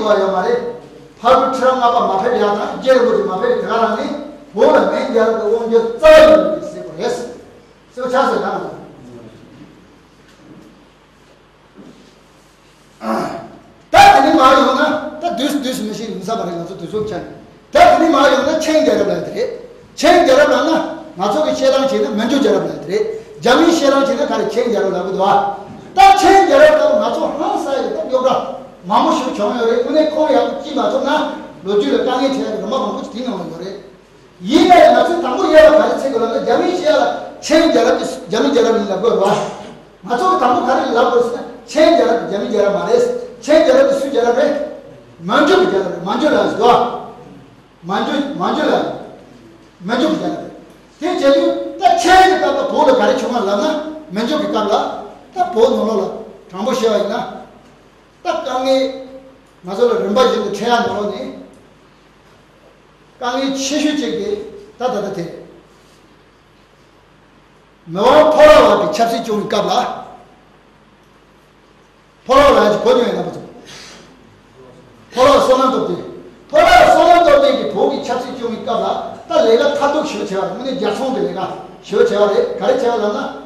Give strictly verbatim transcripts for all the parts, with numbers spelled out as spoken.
དགོས་ཡོད་མ་རེད། ཕ་བུ་ཁྲི་རབས་ལྔ་པ་མ་ཕེབས་ཡག་དང་རྗེ་རིན་པོ་ཆེ་མ་ཕེབས་པའི་དེ་ག་རང་ནི་བོད་ལ་མན་རྒྱལ་རབས་ཀྱི་དབང་སྒྱུར་རྩ་བ་ཉིད་ནས་ཟེར་དགོས་རེད། གསལ་པོ་ཆགས་སོང་ད། ད་དེ་ནས་མར་ཡོང་ན་ད་དུས་དུས་སུ་མི་ཤེས་ཡིན་ས་མ་རེད། ང་ཚོ་དུས་ཚོད་ཆ་ནས་ད་དེ་ནས་མར་ཡོང་ན་ཆེན་རྒྱལ་རབས་ལ་དེ་རེད། ཆེན་རྒྱལ་རབས་ལབ་ན་ང་ཚོ་གི་བཤད་སྟངས་བྱས་ན་མན་ཇུ་རྒྱལ་རབས་ལ་དེ་རེད། རྒྱ་མིའི་བཤད་སྟངས་བྱས་ན་ག་རེ་ཆེན་རྒྱལ་རབས་ལབ་གི་འདུག་ཨ། ད་ཆེན་རྒྱལ་རབས་ལབ་ང་ཚོ་ཧང་སང་ཡོད། ད་རྙོག་དྲ་མང་པོ་ཞིག་བྱུང་ཡོད་རེད། དངོས་གནས་ཁོང་ཡག་པོ་སྐྱིད་མ་ཐུབ་ན་ལོ་རྒྱུས་ལ་དཀའ་ངལ་འཕྲད་ཡག་གི་རིམ་པ་མང་པོ་ཞིག་དེའི་ནང་ལ་ཡོད་རེད། ཡིན་ནའི་ང་ཚོས་དང་པོ་དབྱེ་བ་ག་རེ་ཕྱེ་དགོས་ལབ་ན། རྒྱ་མིའི་བཤད་ཡ་ལ་ཆེན་རྒྱལ་རབས་ཀྱི་རྒྱ་མི་རྒྱལ་རབས་ཡིན་ལབ་དགོས་རེད་བ། ང་ཚོ་གི་དང་པོ་ག་རེ་ལབ་དགོས་ཟེར་ན་ཆེན་རྒྱལ་རབས་ཀྱི་རྒྱ་མི་རྒྱལ་རབས་མ་རེད། ཆེན་རྒྱལ་རབས་ཀྱི་སུའི་རྒྱལ་རབས་རེད། མན་ཇུ་གི་རྒྱལ་རབས་རེད། མན་ཇུ་ལ་ཟེར་བ། མན་ཇུ་མན་ཇུ་ལ། མན་ཇུ་གི་རྒྱལ་རབས་རེད། དེ་བྱས་དུས་ད་ཆེན་གྱི་སྐབས་ད་བོད་ལ་ག་རེ་བྱུང་བ་ལབ་ན། མན་ཇུ་གི་སྐབས་ལ་ད་བོད་ནང་ལོགས་ལ་དྲང་པོ་བཤད་པ་ཡིན་ན་ད་དཀའ་ངལ་ང་ཚོ་ལ་རིམ་པ་བཞིན་དུ་འཕྲད་ཡ་ནང་ལོགས་ནས། དཀའ་ངལ་ཆེ་ཤོས་གཅིག་དེ་ད་ད་ལྟ་དེ་མི་དབང་ཕོ་བྲང་བར་གྱི་ཆབ་སྲིད་སྐྱོང་བའི་སྐབས་ལ། ཕོ་བྲང་བར་གྱི་གོ་མྱོང་ཡོད་ན་པ་ཚོ། ཕོ་བྲང་བསོད་ནམས་སྟོབས་ལྡན། ཕོ་བྲང་བསོད་ནམས་སྟོབས་ལྡན་གྱིས་བོད་ཀྱི་ཆབ་སྲིད་སྐྱོང་བའི་སྐབས་ལ་ད་ལས་ཀ་མཐར་ཐུག་ཞེ་པོ་བྱས་པ་རེད། དངོས་གནས་རྒྱལ་སྲུང་གི་ལས་ཀ་ཞེ་པོ་བྱས་པ་རེད། ག་རེ་བྱས་པ་ལབ་ན།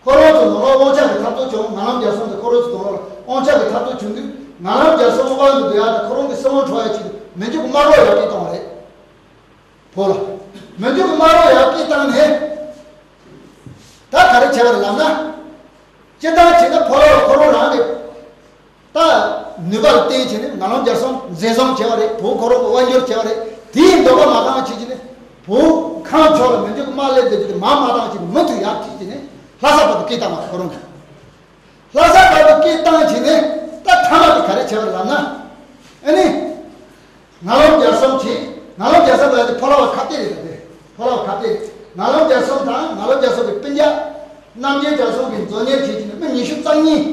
ཁོ་རང་ཚོ་ནང་ལོགས་དབང་ཆ་གི་འཐབ་རྩོད་བྱུང་། ངན་ལམ་རྒྱལ་སྲུང་དེ་ཁོ་རང་ཚོ་ནང་ལོགས་དབང་ཆ་གི་འཐབ་རྩོད་བྱུང་དུས། ངན་ལམ་རྒྱལ་སྲུང་དབང་དུ་སྡུད་ཡ་དང་ཁོ་རང་གི་སྲིད་དབང་འཕྲོག་ཡ་ཆེད་དུ་མི་འཇུག་གི་དམག་རོགས་ཡར་སྐད་བཏང་བ་རེད། བོད་ལ་མི་འཇུག་གི་དམག་རོགས་ཡར་སྐད་བཏང་ནས། ད་ག་རེ་བྱས་པ་རེད་ལབ་ན། སྤྱིར་བཏང་བྱས་ན་ཕོ་བྲང་ཁོ་རང་རང་གི་ད་ནུས་པ་ལ་བརྟེན་བྱས་ནས་ངན་ལམ་རྒྱལ་སྲུང་འཛིན་བཟུང་བྱས་པ་རེད། བོད་ཁོ་རང་གི་དབང་སྒྱུར་བྱས་པ་རེད། དེའི་འདོད་པ་མ་ཁེངས་བྱས་བྱས་ནས་བོད་ཁམས་ཕྱོགས་ལ་མི་འཇུག་གི་དམག་སླེབས་བསྡད་རྒྱུ་དེ་མ་མ་བཏང་བྱས་ནས་མུ་མཐུད་ཡར་ཁྲིད་བྱས་ནས་ལྷ་ས་བར་དུ་སྐད་བཏང་བ་རེད་ཁོ་རང་གིས། ལྷ་ས་བར་དུ་སྐད་བཏང་བྱས་ནས་ད་མཐའ་མ་དེ་ག་རེ་བྱས་པ་རེད་ལབ་ན། ཨ་ནི། ངན་ལམ་རྒྱལ་སྲུང་བྱས། ངན་ལམ་རྒྱལ་སྲུང་ལབ་ཡ་དེ་ཕོ་བྲང་བ་ཁ་གཏད་རེད་དེ། ཕོ་བྲང་བ་ཁ་གཏད། ངན་ལམ་རྒྱལ་སྲུང་དང་ངན་ལམ་རྒྱལ་སྲུང་གི་སྤུན་ཀྱག་རྣམ་རྒྱལ་རྒྱལ་སྲུང་གིས་མཛོ་གཉེར་བྱས་བྱས་ནས་མི་ཉི་ཤུ་རྩ་གཉིས།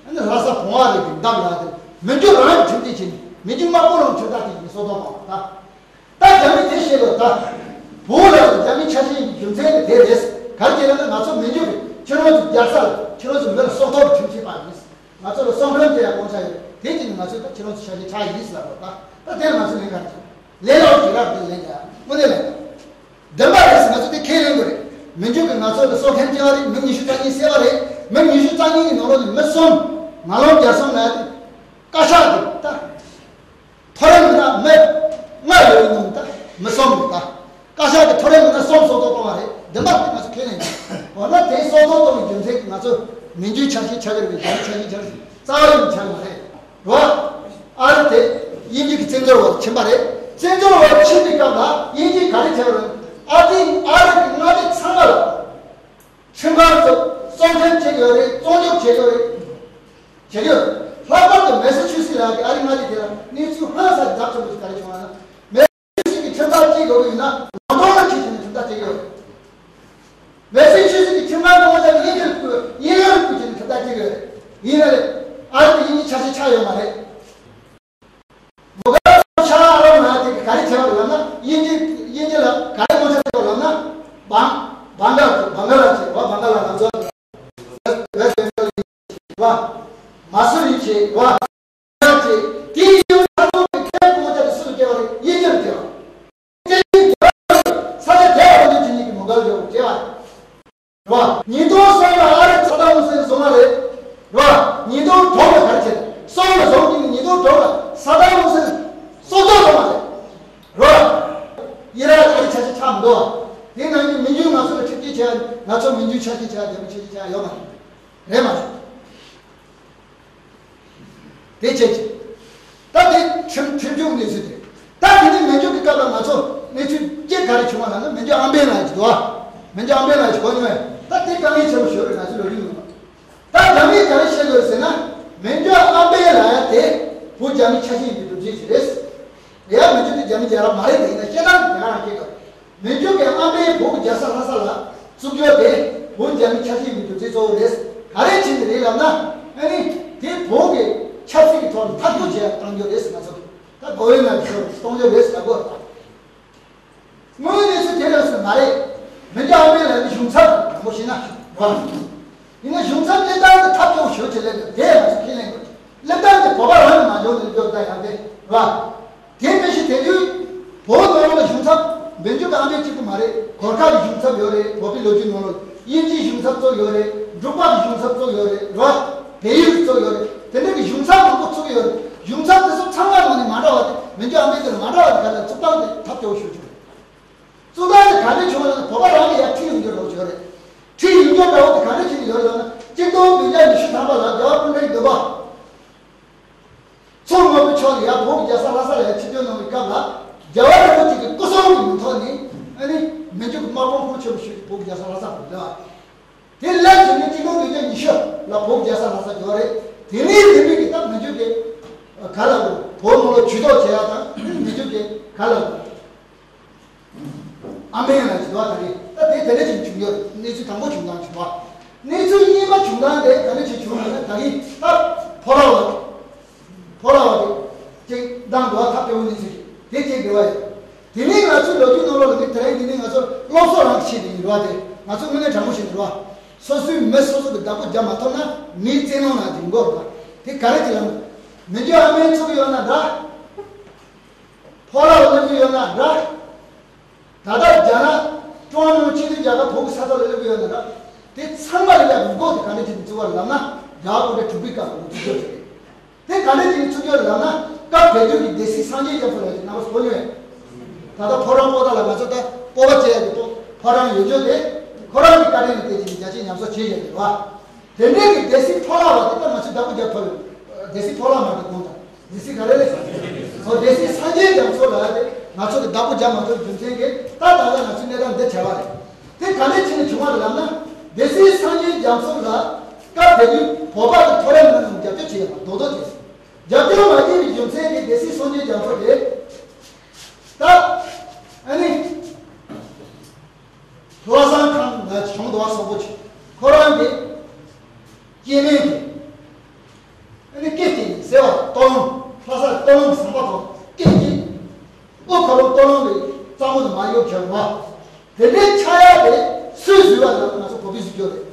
ཨ་ནི་ལྷ་ས་བུང་བ་རེད་གི་འདབས་ལ་དེ་མི་འཇུག་རང་གི་ཁྲིམས་གཏད་བྱས་ནས་མི་འཇུག་དམག་དཔུང་རང་ཁྲིམས་ཐག་གཅོད་ཀྱི་སྲོག་ཐོག་པ་ད། ད་རྒྱ་མི་དེ་བཤད་དགོས་ད། བོད་ལ་རྒྱ་མི་ཆ་ཤས་ཡིན་གྱི་རྒྱུ་མཚན་ནི་དེ་རེད། ག་རེ་བྱས་ན་ང་ཚོ་མི་འཇུག་གི་ཁྱེད་རང་ཚོ་རྒྱལ་ས་ལ་ཁྱེད་རང་ཚོ་མི་ལ་སྲོག་ཐོག་གི་ཁྲིམས་བྱེད་པ་ཡིན། ང་ཚོ་ལ་སྲོག་ཁྲིམས་དེ་ཡང་དགོངས་འཆར་ཡོད། དེ་བྱས་ནས་ང་ཚོས་ད་ཁྱེད་རང་ཚོ་ཆ་ཤས་ཆགས་ཡིན་ཟེར་ལབ་པ་ད། ད་དེ་ལ་ང་ཚོས་ལན་ག་རེ་བྱེད། ལན་ལ་ཞུ་རག་དེ་ལན་རྒྱག་དངོས་གནས་ལན། བདེན་པ་རེད་ཟེར། ང་ཚོ་དེ་ཁས་ལེན་དགོས་རེད། མི་འཇུག་གི་ང་ཚོ་ལ་སྲོག་ཁྲིམས་བཅད་པ་རེད། མི་ཉི་ཤུ་རྩ་གཉིས་བསད་པ་རེད། མི་ཉི་ཤུ་རྩ་གཉིས་ཀྱི་ནང་ལོགས་ནས་མི་གསུམ། ངན་ལམ་རྒྱལ་སྲུང་ལ་ཡ་དེ། བཀའ་ཤག་གི་ད། མཐོ་རིམ་མི་སྣ་མི་ལྔ་ཡོད་ནོ་ད་མི་གསུམ་རེད་ད། བཀའ་ཤག་གི་མཐོ་རིམ་མི་སྣ་གསུམ་སྲོག་ཐོག་གཏོང་བ་རེད། བདེན་པ་དེ་ང་ཚོ་ཁས་ལེན་ཡོད། འོ་ན་དེ་སྲོག་ཐོག་གཏོང་བའི་རྒྱུ་མཚན་ང་ཚོ་མི་འཇུག་ཆ་ཤས་ཆགས་ཀྱི་རེད་པས། རྒྱ་མི་ཆ་ཤས་ཆགས་ཀྱི་རེད། རྩ་བ་ནས་ཆགས་མ་རེད། རེད་བ། ཨ་རི་དེ་དབྱིན་ཇི་གི་བཙན་འཛུལ་འོག་ཕྱིན་པ་རེད། བཙན་འཛུལ་འོག་ཕྱིན་པའི་སྐབས་ལ་དབྱིན་ཇིས་ག་རེ་བྱས་པ་རེད། ཨ་རི་ཨ་རི་གི་མངའ་སྡེ་ཚང་མ་ལ། ཁྲིམས་ཁང་ཚོ་སྲོག་ཁྲིམས་བཅད་ཡོད་རེད། བཙོན་འཇུག་བྱས་ཡོད་རེད། བྱས་ཡོད། ལྷག་པར་དུ་མེ་སི་ཆུ་སི་ལགས་ཀྱི་ཨ་རི་མངའ་སྡེ་དེ་ལ་གནས་ཚུལ་ཧང་སང་རྒྱ་ཆེན་པོ་ཞིག་ག་རེ་བྱུང་བ་ན། མེ་སི་ཆུ་སི་གི་ཁྲིམས་ཐག་བཅད་དགོས་ཀྱི་ཡིན་ན་ལོན་ཌོན་ལ་ཁྲིད་བྱས་ནས་ཁྲིམས་ཐག་བཅད་ཡོད། མེ་སི་ཆུ་སི་གི་ཁྲིམས་ཁང་གི་དབང་ཆ་དབྱིན་ཇིར་བསྐུར། དབྱིན་ཡུལ་བསྐུར་བྱས་ནས་ཁྲིམས་ཐག་བཅད་ཡོད། ཡིན་ན་རེད། ཨ་རི་དེ་དབྱིན་ཇི་ཆ་ཤས་ཆགས་ཡོད་མ་རེད། མུ་གལ་ཤ་ཨ་རབ་ན་དེ་ག་རེ་བྱས་པ་ལབ་ན། དབྱིན་ཇི་དབྱིན་ཇི་ལ་ག་རེ་དབང་ཆ་སྤྲད་པ་ལབ་ན། བང་བང་ག་བང་ག་ལ་བྱས་བ། བང་ག་ལ་ལ་ཚོ་བེ་སི་བེ་སི་བེང་ག་ལ་ཡིན་བ། མ་སུ་རི་བྱས་བ། བྱས་དེའི་ཡུལ་ས་ཐོག་གི་ཁྱེད་དབང་ཆ་དེ་སུ་ལ་སྤྲད་པ་རེད། དབྱིན་ཇི་ལ་སྤྲད་པ། དེ་ཡིན་ས་ཆ་དེ་ལ་དབང་ཆ་དེ་གཉིས་ཀྱི་མུ་གལ་ཡོད་སྤྲད་པ་རེད། རེད་བ། ཉིས་སྟོང་གསུམ་ལ་ཨ་རི་ས་ཐག་རིང་སར་བཟུང་བ་རེད། རེད་བ། ཉིས་སྟོང་དྲུག་ལ་ག་རེ་བྱས། གསུམ་ལ་བཟུང་གིན་ཉིས་སྟོང་དྲུག་ལ་ས་ཐག་རིང་སར་སྲོག་ཐོག་བཏང་བ་རེད། རེད་བ། ཨི་རག་ཨ་རི་ཆ་ཤས་ཆགས་མི་འདུག་བ། དེ་ནང་བཞིན་མི་འཇུག་ང་ཚོ་ལ་ཁྲིམས་གཅོད་བྱས། ང་ཚོ་མི་འཇུག་ཆ་ཤས་ཆགས། རྒྱ་མི་ཆ་ཤས་ཆགས་ཡོད་མ་རེད། རེད་མ་རེད། དེ་བྱས་ཀྱི། ད་དེ་ཁྲིམས་ཁྲིམས་སྐྱོང་གནས་ཚུལ་དེ། ད་དེ་ནས་མན་ཇུ་གི་སྐབས་ལ་ང་ཚོ་གནས་ཚུལ་གཅིག་ག་རེ་བྱུང་བ་ལབ་ན། མན་ཇུ་ཨམ་བན་ལགས་ཀྱི་འདུག་བ། མན་ཇུ་ཨམ་བན་ལགས་ཀྱི་གོ་མྱོང་བས། ད་དེ་དཀའ་ངལ་ཆེན་པོ་ཞིག་རེད། ང་ཚོ་ལོ་རྒྱུས་ནང་། ད་རྒྱ་མིས་ག་རེ་བཤད་དགོས་ཟེར་ན། མན་ཇུ་ཨམ་བན་ལབ་ཡ་དེ་བོད་རྒྱ་མིའི་ཆ་ཤས་ཡིན་པའི་སྒྲུབ་བྱེད་ཅིག་རེད། རེད་ཡ། མན་ཇུ་དེ་རྒྱ་མི་རྒྱལ་རབས་མ་རེད་དེ། ཡིན་ན་བཤད་སྟངས་དེ་ག་རང་སྐྱེས་དགོས། མན་ཇུ་གིས་ཨམ་བན་བོད་ཀྱི་རྒྱལ་ས་ལྷ་ས་ལ་བཙུགས་རྒྱུ་དེ་བོད་རྒྱ་མིའི་ཆ་ཤས་ཡིན་པའི་སྒྲུབ་བྱེད་གཙོ་བོ་རེད། ག་རེ་བྱས་ནས་རེད་ལབ་ན། ཨ་ནི་དེ་བོད་ཀྱི་ཆབ་སྲིད་ཀྱི་ཐོག་ནས་མཐར་ཐུག་བྱས་བཏང་རྒྱུ་རེད་ཟེར། ང་ཚོ་ད་གོ་བའི་ནང་གི་ཚོར་གཏོང་རྒྱུ་རེད་ཟེར་ལབ་དགོས། དངོས་གནས་སུ་དེ་རེད་ཟེར་མ་རེད། མན་ཇུ་ཨམ་བན་ལབ་ནི་གཞུང་ཚབ་དང་པོ་བྱས་ན་རེད་བ། ཡིན་ན་གཞུང་ཚབ་སླེབས་སྟངས་དེ་ཐབས་སྐྱོ་བོ་ཞེ་པོ་ཅིག་སླེབས་འདུག་དེ་ང་ཚོ་ཁས་ལེན་དགོས། སླེབས་སྟངས་དེ་བོད་པ་རང་གི་མ་འཇོག་ནས་སླེབས་ད་ཡང་དེ་ར། དེ་ནང་བཞིན་དེ་དུས་བོད་ནང་ལོགས་ལ་གཞུང་ཚབ་འབེན་རྒྱུ་གི་ཨ་མའི་གཅིག་པུ་མ་རེད། གོར་ཁ་གི་གཞུང་ཚབ་ཡོད་རེད། བོད་པའི་ལོ་རྒྱུས་ནང་ལོགས་དབྱིན་ཇིའི་གཞུང་ཚབ་ཚོ་ཡོད་རེད། འབྲུག་པ་གི་གཞུང་ཚབ་ཚོ་ཡོད་རེད་ར། བལ་ཡུལ་ཚོ་ཡོད་རེད། དེ་འདྲ་གི་གཞུང་ཚབ་མང་པོ་ཚུགས་ཡོད་རེད། གཞུང་ཚབ་དེ་ཚོ་ཚང་མ་ནང་ནས་མ་འདྲ་བ་དེ་འབེན་རྒྱུ་ཨ་མའི་དེ་ལ་མ་འདྲ་བ་དེ་ག་ལ་ཚུགས་སྟངས་དེ་ཐབས་སྐྱོ་བོ་ཞིག་བྱུང་རེད། གཙོ་བོ་དེ་ག་འདྲ་བྱུང་བ་ལ་བོད་པ་རང་གི་ཡར་ཁྲིད་ཡོང་རྒྱུ་འདྲ་བོ་ཡོད་རེད། ཁྲིད་ཡོང་རྒྱུ་འདྲ་བོ་དེ་ག་འདྲ་བྱས་ནས་ཡོད་རེད་ལབ་ན། གཅིག་སྟོང་བདུན་བརྒྱ་ཉི་ཤུ་ཐམ་པ་ལ་རྒྱལ་བ་སྐུ་ཕྲེང་བདུན་པ། མཚོ་སྔོན་པོའི་ཕྱོགས་ནས་ཡར་བོད་ཀྱི་རྒྱལ་ས་ལྷ་ས་ལ་ཡར་ཆིབས་བསྒྱུར་གནང་བའི་སྐབས་ལ། རྒྱལ་བ་རིན་པོ་ཆེ་གི་སྐུ་སྲུང་གི་མིང་ཐོག་ནས་ཨ་ནི་མི་འཇུག་གི་དམག་དཔུང་ཁུངས་ཆེན་པོ་ཞིག་བོད་ཀྱི་རྒྱལ་ས་ལྷ་ས་ལ་སླེབས་པ་རེད། དེ་ལས་བྱུང་ནས་གཅིག་སྟོང་བདུན་བརྒྱ་ཉི་ཤུ་ལ་བོད་རྒྱལ་ས་ལྷ་ས་བསྒྱུར་བ་རེད། དེ་ནས་དེ་མིན་གྱི་སྟབས་མི་འཇུག་གི་ག་ལ་བོད་ནང་ལ་ཇུས་གཏོགས་བྱེད་ཡ་དང་མི་འཇུག་གི་ག་ལ་ཨ་མེན་ལ་བྱེད་པ་ད་རེད། ད་དེ་དེ་འདྲ་ཅིག་བྱུང་ཡོད། གནས་ཚུལ་དང་པོ་བྱུང་སྟངས་བྱུང་བ། གནས་ཚུལ་གཉིས་པ་བྱུང་སྟངས་དེ་ག་འདྲ་ཅིག་བྱུང་ཡོད་ན། ད་རེས་ད་ཕོ་ར་བ་ཕོ་ར་བ་དེ་ཅིག་བཏང་འདུག་བ། ཐབས་སྐྱོ་བོ་གནས་ཚུལ་དེ་ཅིག་འབྲེལ་བ་ཡོད། དེ་ནས་ང་ཚོའི་ལོ་རྒྱུས་ནང་ལོགས་ལ་མི་དེ་རིང་འདི་ནས་ང་ཚོ་སློབ་གསོ་རང་བྱེད་དེ་ཡིན་རེད་བ། དེ་ང་ཚོ་དངོས་གནས་དྲང་པོ་བཤད་ནས་རེད་བ། སོ་སོའི་མི་སོ་སོ་གི་བདག་པོ་རྒྱབ་མ་ཐུབ་ན་མིའི་བཙན་གནོན་ལ་འཛིན་དགོས་རེད་བ། དེ་ག་རེ་ཅིག་ལ་མི་འཇུག་ཨ་མའི་ཚུགས་ཡོད་ན་འདྲ། ཕོ་ར་བ་སླེབས་ཀྱི་ཡོད་ན་འདྲ། ད་ལྟ་རྒྱ་ནག་ཀྲུང་དབྱང་མི་དམངས་སྤྱི་མཐུན་རྒྱལ་ཁབ་བོད་ཀྱི་ས་ཐོག་ལ་སླེབས་ཀྱི་ཡོད་ན་འདྲ། དེ་ཚང་མ་ལ་ཡང་འགོག་དེ་ག་འདྲ་བྱས་ནས་བཙུགས་པ་ལབ་ན། རྒྱ་གར་གུང་ཁྲན་དྲུག་པའི་སྐབས་ལ་བཙུགས་ཡོད་རེད། དེ་ག་འདྲ་བྱས་ནས་བཙུགས་ཡོད་ལབ་ན། སྐབས་དེ་དུས་ཀྱི་སྡེ་སྲིད་སངས་རྒྱས་རྒྱ་མཚོ་ལ་ཡང་རྣམ་པ་ཚོ་གོ་མྱོང་ཡོད། ད་ལྟ་ཕོ་བྲང་པོ་ཏཱ་ལ་ང་ཚོ་ད་སྤོབས་པ་བྱེད་ཡ་གི་སྤོ་ཕོ་བྲང་ཡོད་ཆོག་དེ་ཁོ་རང་གི་བཀའ་དྲིན་ལ་བརྟེན་བྱས་ནས་རྒྱ་ཆེའི་ཉམས་གསོ་བྱས་ཡོད་རེད་བ། དེ་འདྲའི་གི་སྡེ་སྲིད་ཕོ་བྲང་བ་དེ་ད་ང་ཚོས་བདག་པོ་རྒྱབ་ཐུབ་ཡོད། སྡེ་སྲིད་ཕོ་བྲང་མ་གི་དགོངས་དག་སྡེ་སྲིད་ག་རེ་རེད། ཨོ་སྡེ་སྲིད་སངས་རྒྱས་རྒྱ་མཚོ་ལ་དེ་ང་ཚོ་གི་བདག་པོ་རྒྱབ་མ་ཐུབ་རྒྱུ་མཚན་གྱིས་ད་ད་ལྟ་ང་ཚོའི་གནས་སྟངས་འདི་བྱས་པ་རེད། དེ་ག་ནས་ཕྱིན་ནས་བྱུང་བ་རེད་ལབ་ན། སྡེ་སྲིད་སངས་རྒྱས་རྒྱ་མཚོ་ལ་སྐབས་དེ་དུས་བོད་པ་གི་མཐོ་རིམ་མི་རྣམས་རྒྱབ་སྐྱོར་བྱས་ཡོད་པ་རྡོག་རྡོག་བྱས་སོང་། རྒྱབ་སྐྱོར་མ་བྱས་པའི་རྒྱུ་མཚན་གྱིས་སྡེ་སྲིད་སངས་རྒྱས་རྒྱ་མཚོ་དེ་ད་ཨ་ནི། ལྷ་བཟང་ཁང་ལ་བྱུང་འདུག་བ་སོག་པོ་ཆེ། ཁོ་རང་གི་སྐྱེ་དམན་གྱི་ཨ་ནི་སྐེ་གཅིག་ཟེར་བ་སྟོད་ལུང་ལྷ་ས་སྟོད་ལུང་ཟམ་པ་ཐོག་སྐེ་གཅིག་དབུ་ཁ་ལོ་སྟོད་ལུང་གི་གཙང་པོ་དུ་མ་གཡུག་བྱས་པ། དེ་འདྲའི་ཆགས་ཡ་དེ་སུས་བཟོས་པ་ལབ་ན་ང་ཚོ་བོད་པའི་གཟིགས་སྐྱོ་རེད།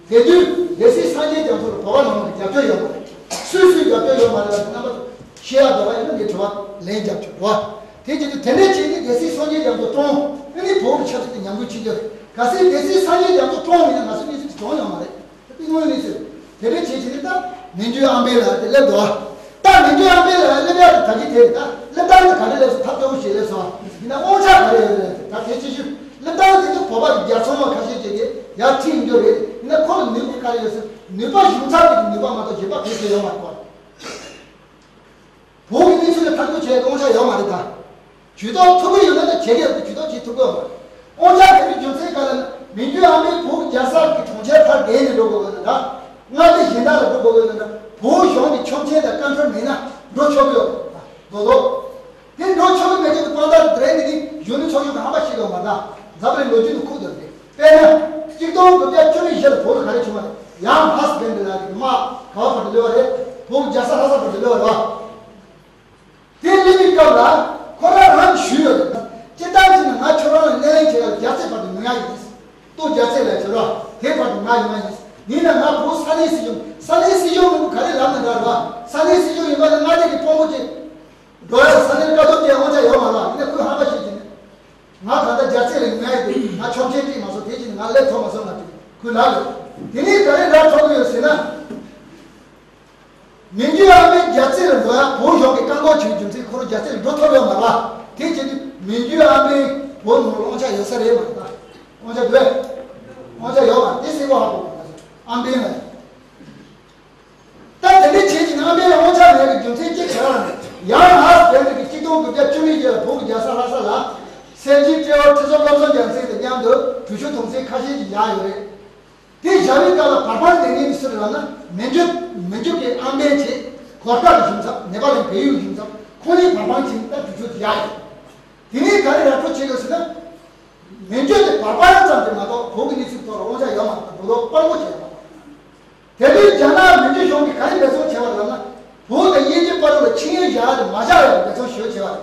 དེ་དུས་སྡེ་སྲིད་སངས་རྒྱས་རྒྱ་མཚོ་ལ་བོད་པ་ནང་ལ་རྒྱབ་སྐྱོར་ཡོད་མ་རེད། སུས་སུས་རྒྱབ་སྐྱོར་ཡོད་མ་རེད་ལབ་ན་རྣམ་པ་ཚོ་ཤེས་ཡག་འདུག་བ། ཡིན་ན་ངས་དྲི་བ་ལན་རྒྱབ་ཆོག་རེད་བ། དེ་བྱེད་དུས་དེ་འདྲའི་ཆེད་དུ་སྡེ་སྲིད་སངས་རྒྱས་རྒྱ་མཚོ་བཀྲོངས། ཨ་ནི་བོད་ཀྱི་ཆབ་སྲིད་དེ་ཉམས་རྒུད་ཕྱིན་རྒྱུ་རེད། གལ་སྲིད་སྡེ་སྲིད་སངས་རྒྱས་རྒྱ་མཚོ་བཀྲོངས་མེད་ན་ང་ཚོ་གནས་ཚུལ་དེ་བྱུང་ཡོད་མ་རེད། དེ་དངོས་གནས་ཚུལ། དེ་འདྲའི་ཆེད་ཀྱི་ནི་ད་མི་འགྱུར་ཨམ་བན་ལགས་དེ་སླེབས་འདུག་ཨ། ད་མི་འགྱུར་ཨམ་བན་ལགས་སླེབས་ཡག་དེ་ད་གི་དེ་རེད། ད་སླེབས་སྟངས་དེ་ག་འདྲ་སླེབས་སོང་། ཐབས་སྐྱོ་བོ་ཞིག་སླེབས་སོང་ཨ། ཡིན་ན་དབང་ཆ་ག་རེ་ཡོད་རེད། ད་གལ་ཆེ་ཤོས་སླེབས་སྟངས་དེ་ཚོ་བོད་པ་གི་རྒྱལ་ཚོང་བ་ཁ་ཤས་ཅིག་གིས་ཡར་ཁྲིད་ཡོང་རྒྱུ་རེད། ཡིན་ན་ཁོ་ལ་ནུས་པ་ག་རེ་ཡོད་ཟེར། ནུས་པ་གཞུང་ཚབ་ཀྱི་ནུས་པ་མ་གཏོགས་གཞན་པ་གང་ཡང་ཡོད་མ་རེད་པ། བོད་ཀྱི་གནས་ཚུལ་ལ་ཐག་གཅོད་བྱེད་དབང་ཆ་ཡོད་མ་རེད་ད། ཇུས་གཏོགས་ཐུབ་ཀྱི་ཡོད་ན་ད་བྱེད་ཀྱི་ཡོད་དེ་ཇུས་གཏོགས་བྱེད་ཐུབ་ཀྱི་ཡོད་མ་རེད། དབང་ཆ་དེ་ཚོའི་རྒྱུ་མཚན་ག་ལ་ན་མི་འགྱུར་ཨམ་བན་བོད་ཀྱི་རྒྱལ་ས་ཀྱི་གྲོང་ཁྱེར་ཕར་བརྒལ་ནས་འགྲོ་དགོས་ཡོད་ན་ད། མངའ་སྡེ་གཞན་དག་ལ་འགྲོ་དགོས་ཡོད་ན་ད། བོད་གཞུང་གི་ཆོག་མཆན་དང་བཀའ་འཁྲོལ་མེད་ན་འགྲོ་ཆོག་གི་ཡོད་མ་རེད་ད། རྡོག་རྡོག་དེ་འགྲོ་ཆོག་གི་མེད་ཆོག་གི་དཔང་རྟགས་དེ་རེད། འདི་ནི་གཞོན་ནུ་ཚོགས་ཆུང་གི་ཧམ་པ་ཞིག་ཡོད་མ་རེད་ད། འཛམ་བུ་གླིང་ལོ་རྒྱུས་ནང་ཁུག་འདུག་རེད། དཔེར་ན། གཅིག་སྟོང་དགུ་བརྒྱ་བཅུ་མེད་བཞི་ལ་བོད་ལ་ག་རེ་བྱུང་བ་རེད། ཡང་ཧཱས་བན་དེ་ལ་རེད། དམག་ག་བ་བར་དུ་སླེབས་པ་རེད། བོད་རྒྱལ་ས་ལྷ་ས་བར་དུ་སླེབས་པ་རེད་བ། དེ་སླེབས་པའི་སྐབས་ལ་ཁོ་རང་རང་ཞུས་ཡོད་རེད། སྤྱིར་བཏང་བྱས་ན་ང་ཁྱོད་རང་ལ་སྣེ་ལེན་བྱེད་ཡག་རྒྱལ་རྩེ་བར་དུ་ཉུལ་ཡག་ཡིན། སྟོད་རྒྱལ་རྩེ་ལ་བྱེད་རོགས། དེ་བར་དུ་ང་ཡོང་ཡག་ཡིན། ཡིན་ན་ང་བོད་ས་གནས་སྲིད་གཞུང་། ས་གནས་སྲིད་གཞུང་མང་པོ་ག་རེ་ལབ་ན་འདྲ་རེད་བ། ས་གནས་སྲིད་གཞུང་ཡིན་པ་ན་མངའ་སྡེ་གི་དཔོན་པོ་ཅིག་འགྲོ་ཡག་ས་གནས་བཀའ་སློབ་བྱེད་དབང་ཆ་ཡོད་མ་རེད་བ། ཡིན་ན་ཁོས་ཧམ་པ་བཤད་ཀྱི་ནི། ང་ད་ལྟ་རྒྱལ་རྩེ་ལ་ཉུལ་ཡག་ཡིན། ང་ཆོག་མཆན་སྤྲད་མ་སོང་། དེ་བྱས་ནས་ང་སླེབས་ཐུབ་མ་སོང་ལབ་དུས་ཁོས་ལབ་ཡོད། དེ་ནས་ག་རེ་ལབ་ཐུབ་ཀྱི་ཡོད་ཟེར་ན། མི་འགྱུར་ཨམ་བན་རྒྱལ་རྩེ་ལ་འགྲོ་ཡག་བོད་གཞུང་གིས་བཀག་འགོག་བྱས་རྒྱུ་མཚན་ཁོ་རང་རྒྱལ་རྩེ་ལ་འགྲོ་ཐུབ་ཡོད་མ་རེད་བ། དེ་བྱས་དུས་མི་འགྱུར་ཨམ་བན་བོད་ནང་ལ་དབང་ཆ་ཡོད་ས་རེད་མ་རེད་ད། དབང་ཆ་འདུག་དབང་ཆ་ཡོད་མ་རེད། དེ་གསལ་པོ་ཧ་གོ་དགོས་ང་ཚོ་ཨམ་བན་ལ། ད་དེ་འདྲའི་བྱས་ཀྱི་ནང་དམིགས་ལ་དབང་ཆ་མེད་པའི་རྒྱུ་མཚན་གཅིག་བྱས་པ་ན། ཡང་ཧཱས་བན་གྱིས་གཅིག་སྟོང་དགུ་བརྒྱ་བཅུ་མེད་བརྒྱད་ལ་བོད་ཀྱི་རྒྱལ་ས་ལྷ་ས་ལ་སེམས་ཅན་སྤྲེའུ་ཁྲི་ཟུར་བློ་བཟང་རྒྱལ་མཚན་དང་མཉམ་དུ་གྲུ་ཆུ་དུང་སེང་ཁ་ཤས་ཀྱིས་བཞག་ཡོད་རེད། དེ་བཞག་པའི་སྐབས་ལ་བར་པར་ལེན་མཁན་དེ་སུ་རེད་ལབ་ན། མི་འགྱུར་མི་འགྱུར་གྱི་ཨམ་བན་བྱས། གོར་ཁ་གི་གཞུང་ཚབ། ནེ་པ་ལི་བལ་ཡུལ་གཞུང་ཚབ། ཁོང་གཉིས་བར་པར་བྱས་ནས་ད་གྲུ་ཆུ་དེ་བཞག་ཡོད། དེ་ནས་ག་རེ་ར་སྤྲོད་བྱེད་དགོས་ཟེར་ན། མི་འགྱུར་དེ་བར་པར་ཙམ་དེ་མ་གཏོགས་བོད་ཀྱི་གནས་ཚུལ་ཐོག་ལ་དབང་ཆ་ཡོད་མ་རེད། ད་རྡོག་རྡོག་དཔང་པོ་བྱས་པ། དེ་དུས་རྒྱ་ནག་མི་འགྱུར་གཞུང་གིས་ག་རེ་འབད་བརྩོན་བྱས་པ་རེད་ལབ་ན། བོད་དང་དབྱིན་ཇི་བར་ལ་ཆིངས་ཡིག་བཞག་དེ་མ་བཞག་ཡག་འབད་བརྩོན་ཞེ་པོ་བྱས་པ་རེད།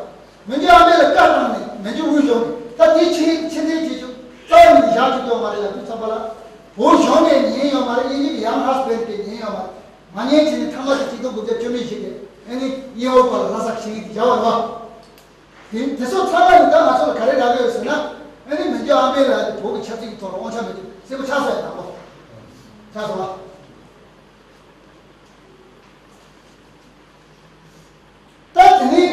མི་འགྱུར་ཨམ་བན་ལ་བཀའ་བཏང་ནས་མི་འགྱུར་དབུས་གཞུང་གིས་ད་དེའི་ཆིངས་ཡིག་ཕྱིར་འཐེན་བྱེད་ཆོག་རྩ་བ་ནས་བཞག་ཆོག་ཡོད་མ་རེད་ལབ་དུས་ཙམ་པ་ལ། བོད་གཞུང་ནས་ཉན་ཡོད་མ་རེད། དབྱིན་ཇི་གི་ཡང་ཧཱས་བན་གིས་ཉན་ཡོད་མ་རེད། མ་ཉན་བྱས་ནས་ཐ་མ་དེ་གཅིག་སྟོང་དགུ་བརྒྱ་བཅུ་མེད་བཞི་གི་ཨ་ནི་དབྱེ་བ་བར་ལ་ལྷ་ས་ཞིང་ཡིག་དེ་སྦྱར་བ་རེད་བ། དེ་དེ་ཚོ་ཚང་མ་ནི་ད་ང་ཚོ་ལ་ག་རེ་རག་གི་ཡོད་ཟེར་ན། ཨ་ནི་མི་འགྱུར་ཨ་འབེན་ལགས་དེ་བོད་ཀྱི་ཆབ་སྲིད་ཀྱི་ཐོག་ལ་དབང་ཆ་མེད་དུས་གསལ་པོ་ཆགས་སོང་ཡ་དང་པོ། ཆགས་སོང་བ། ད་དེ་ནི་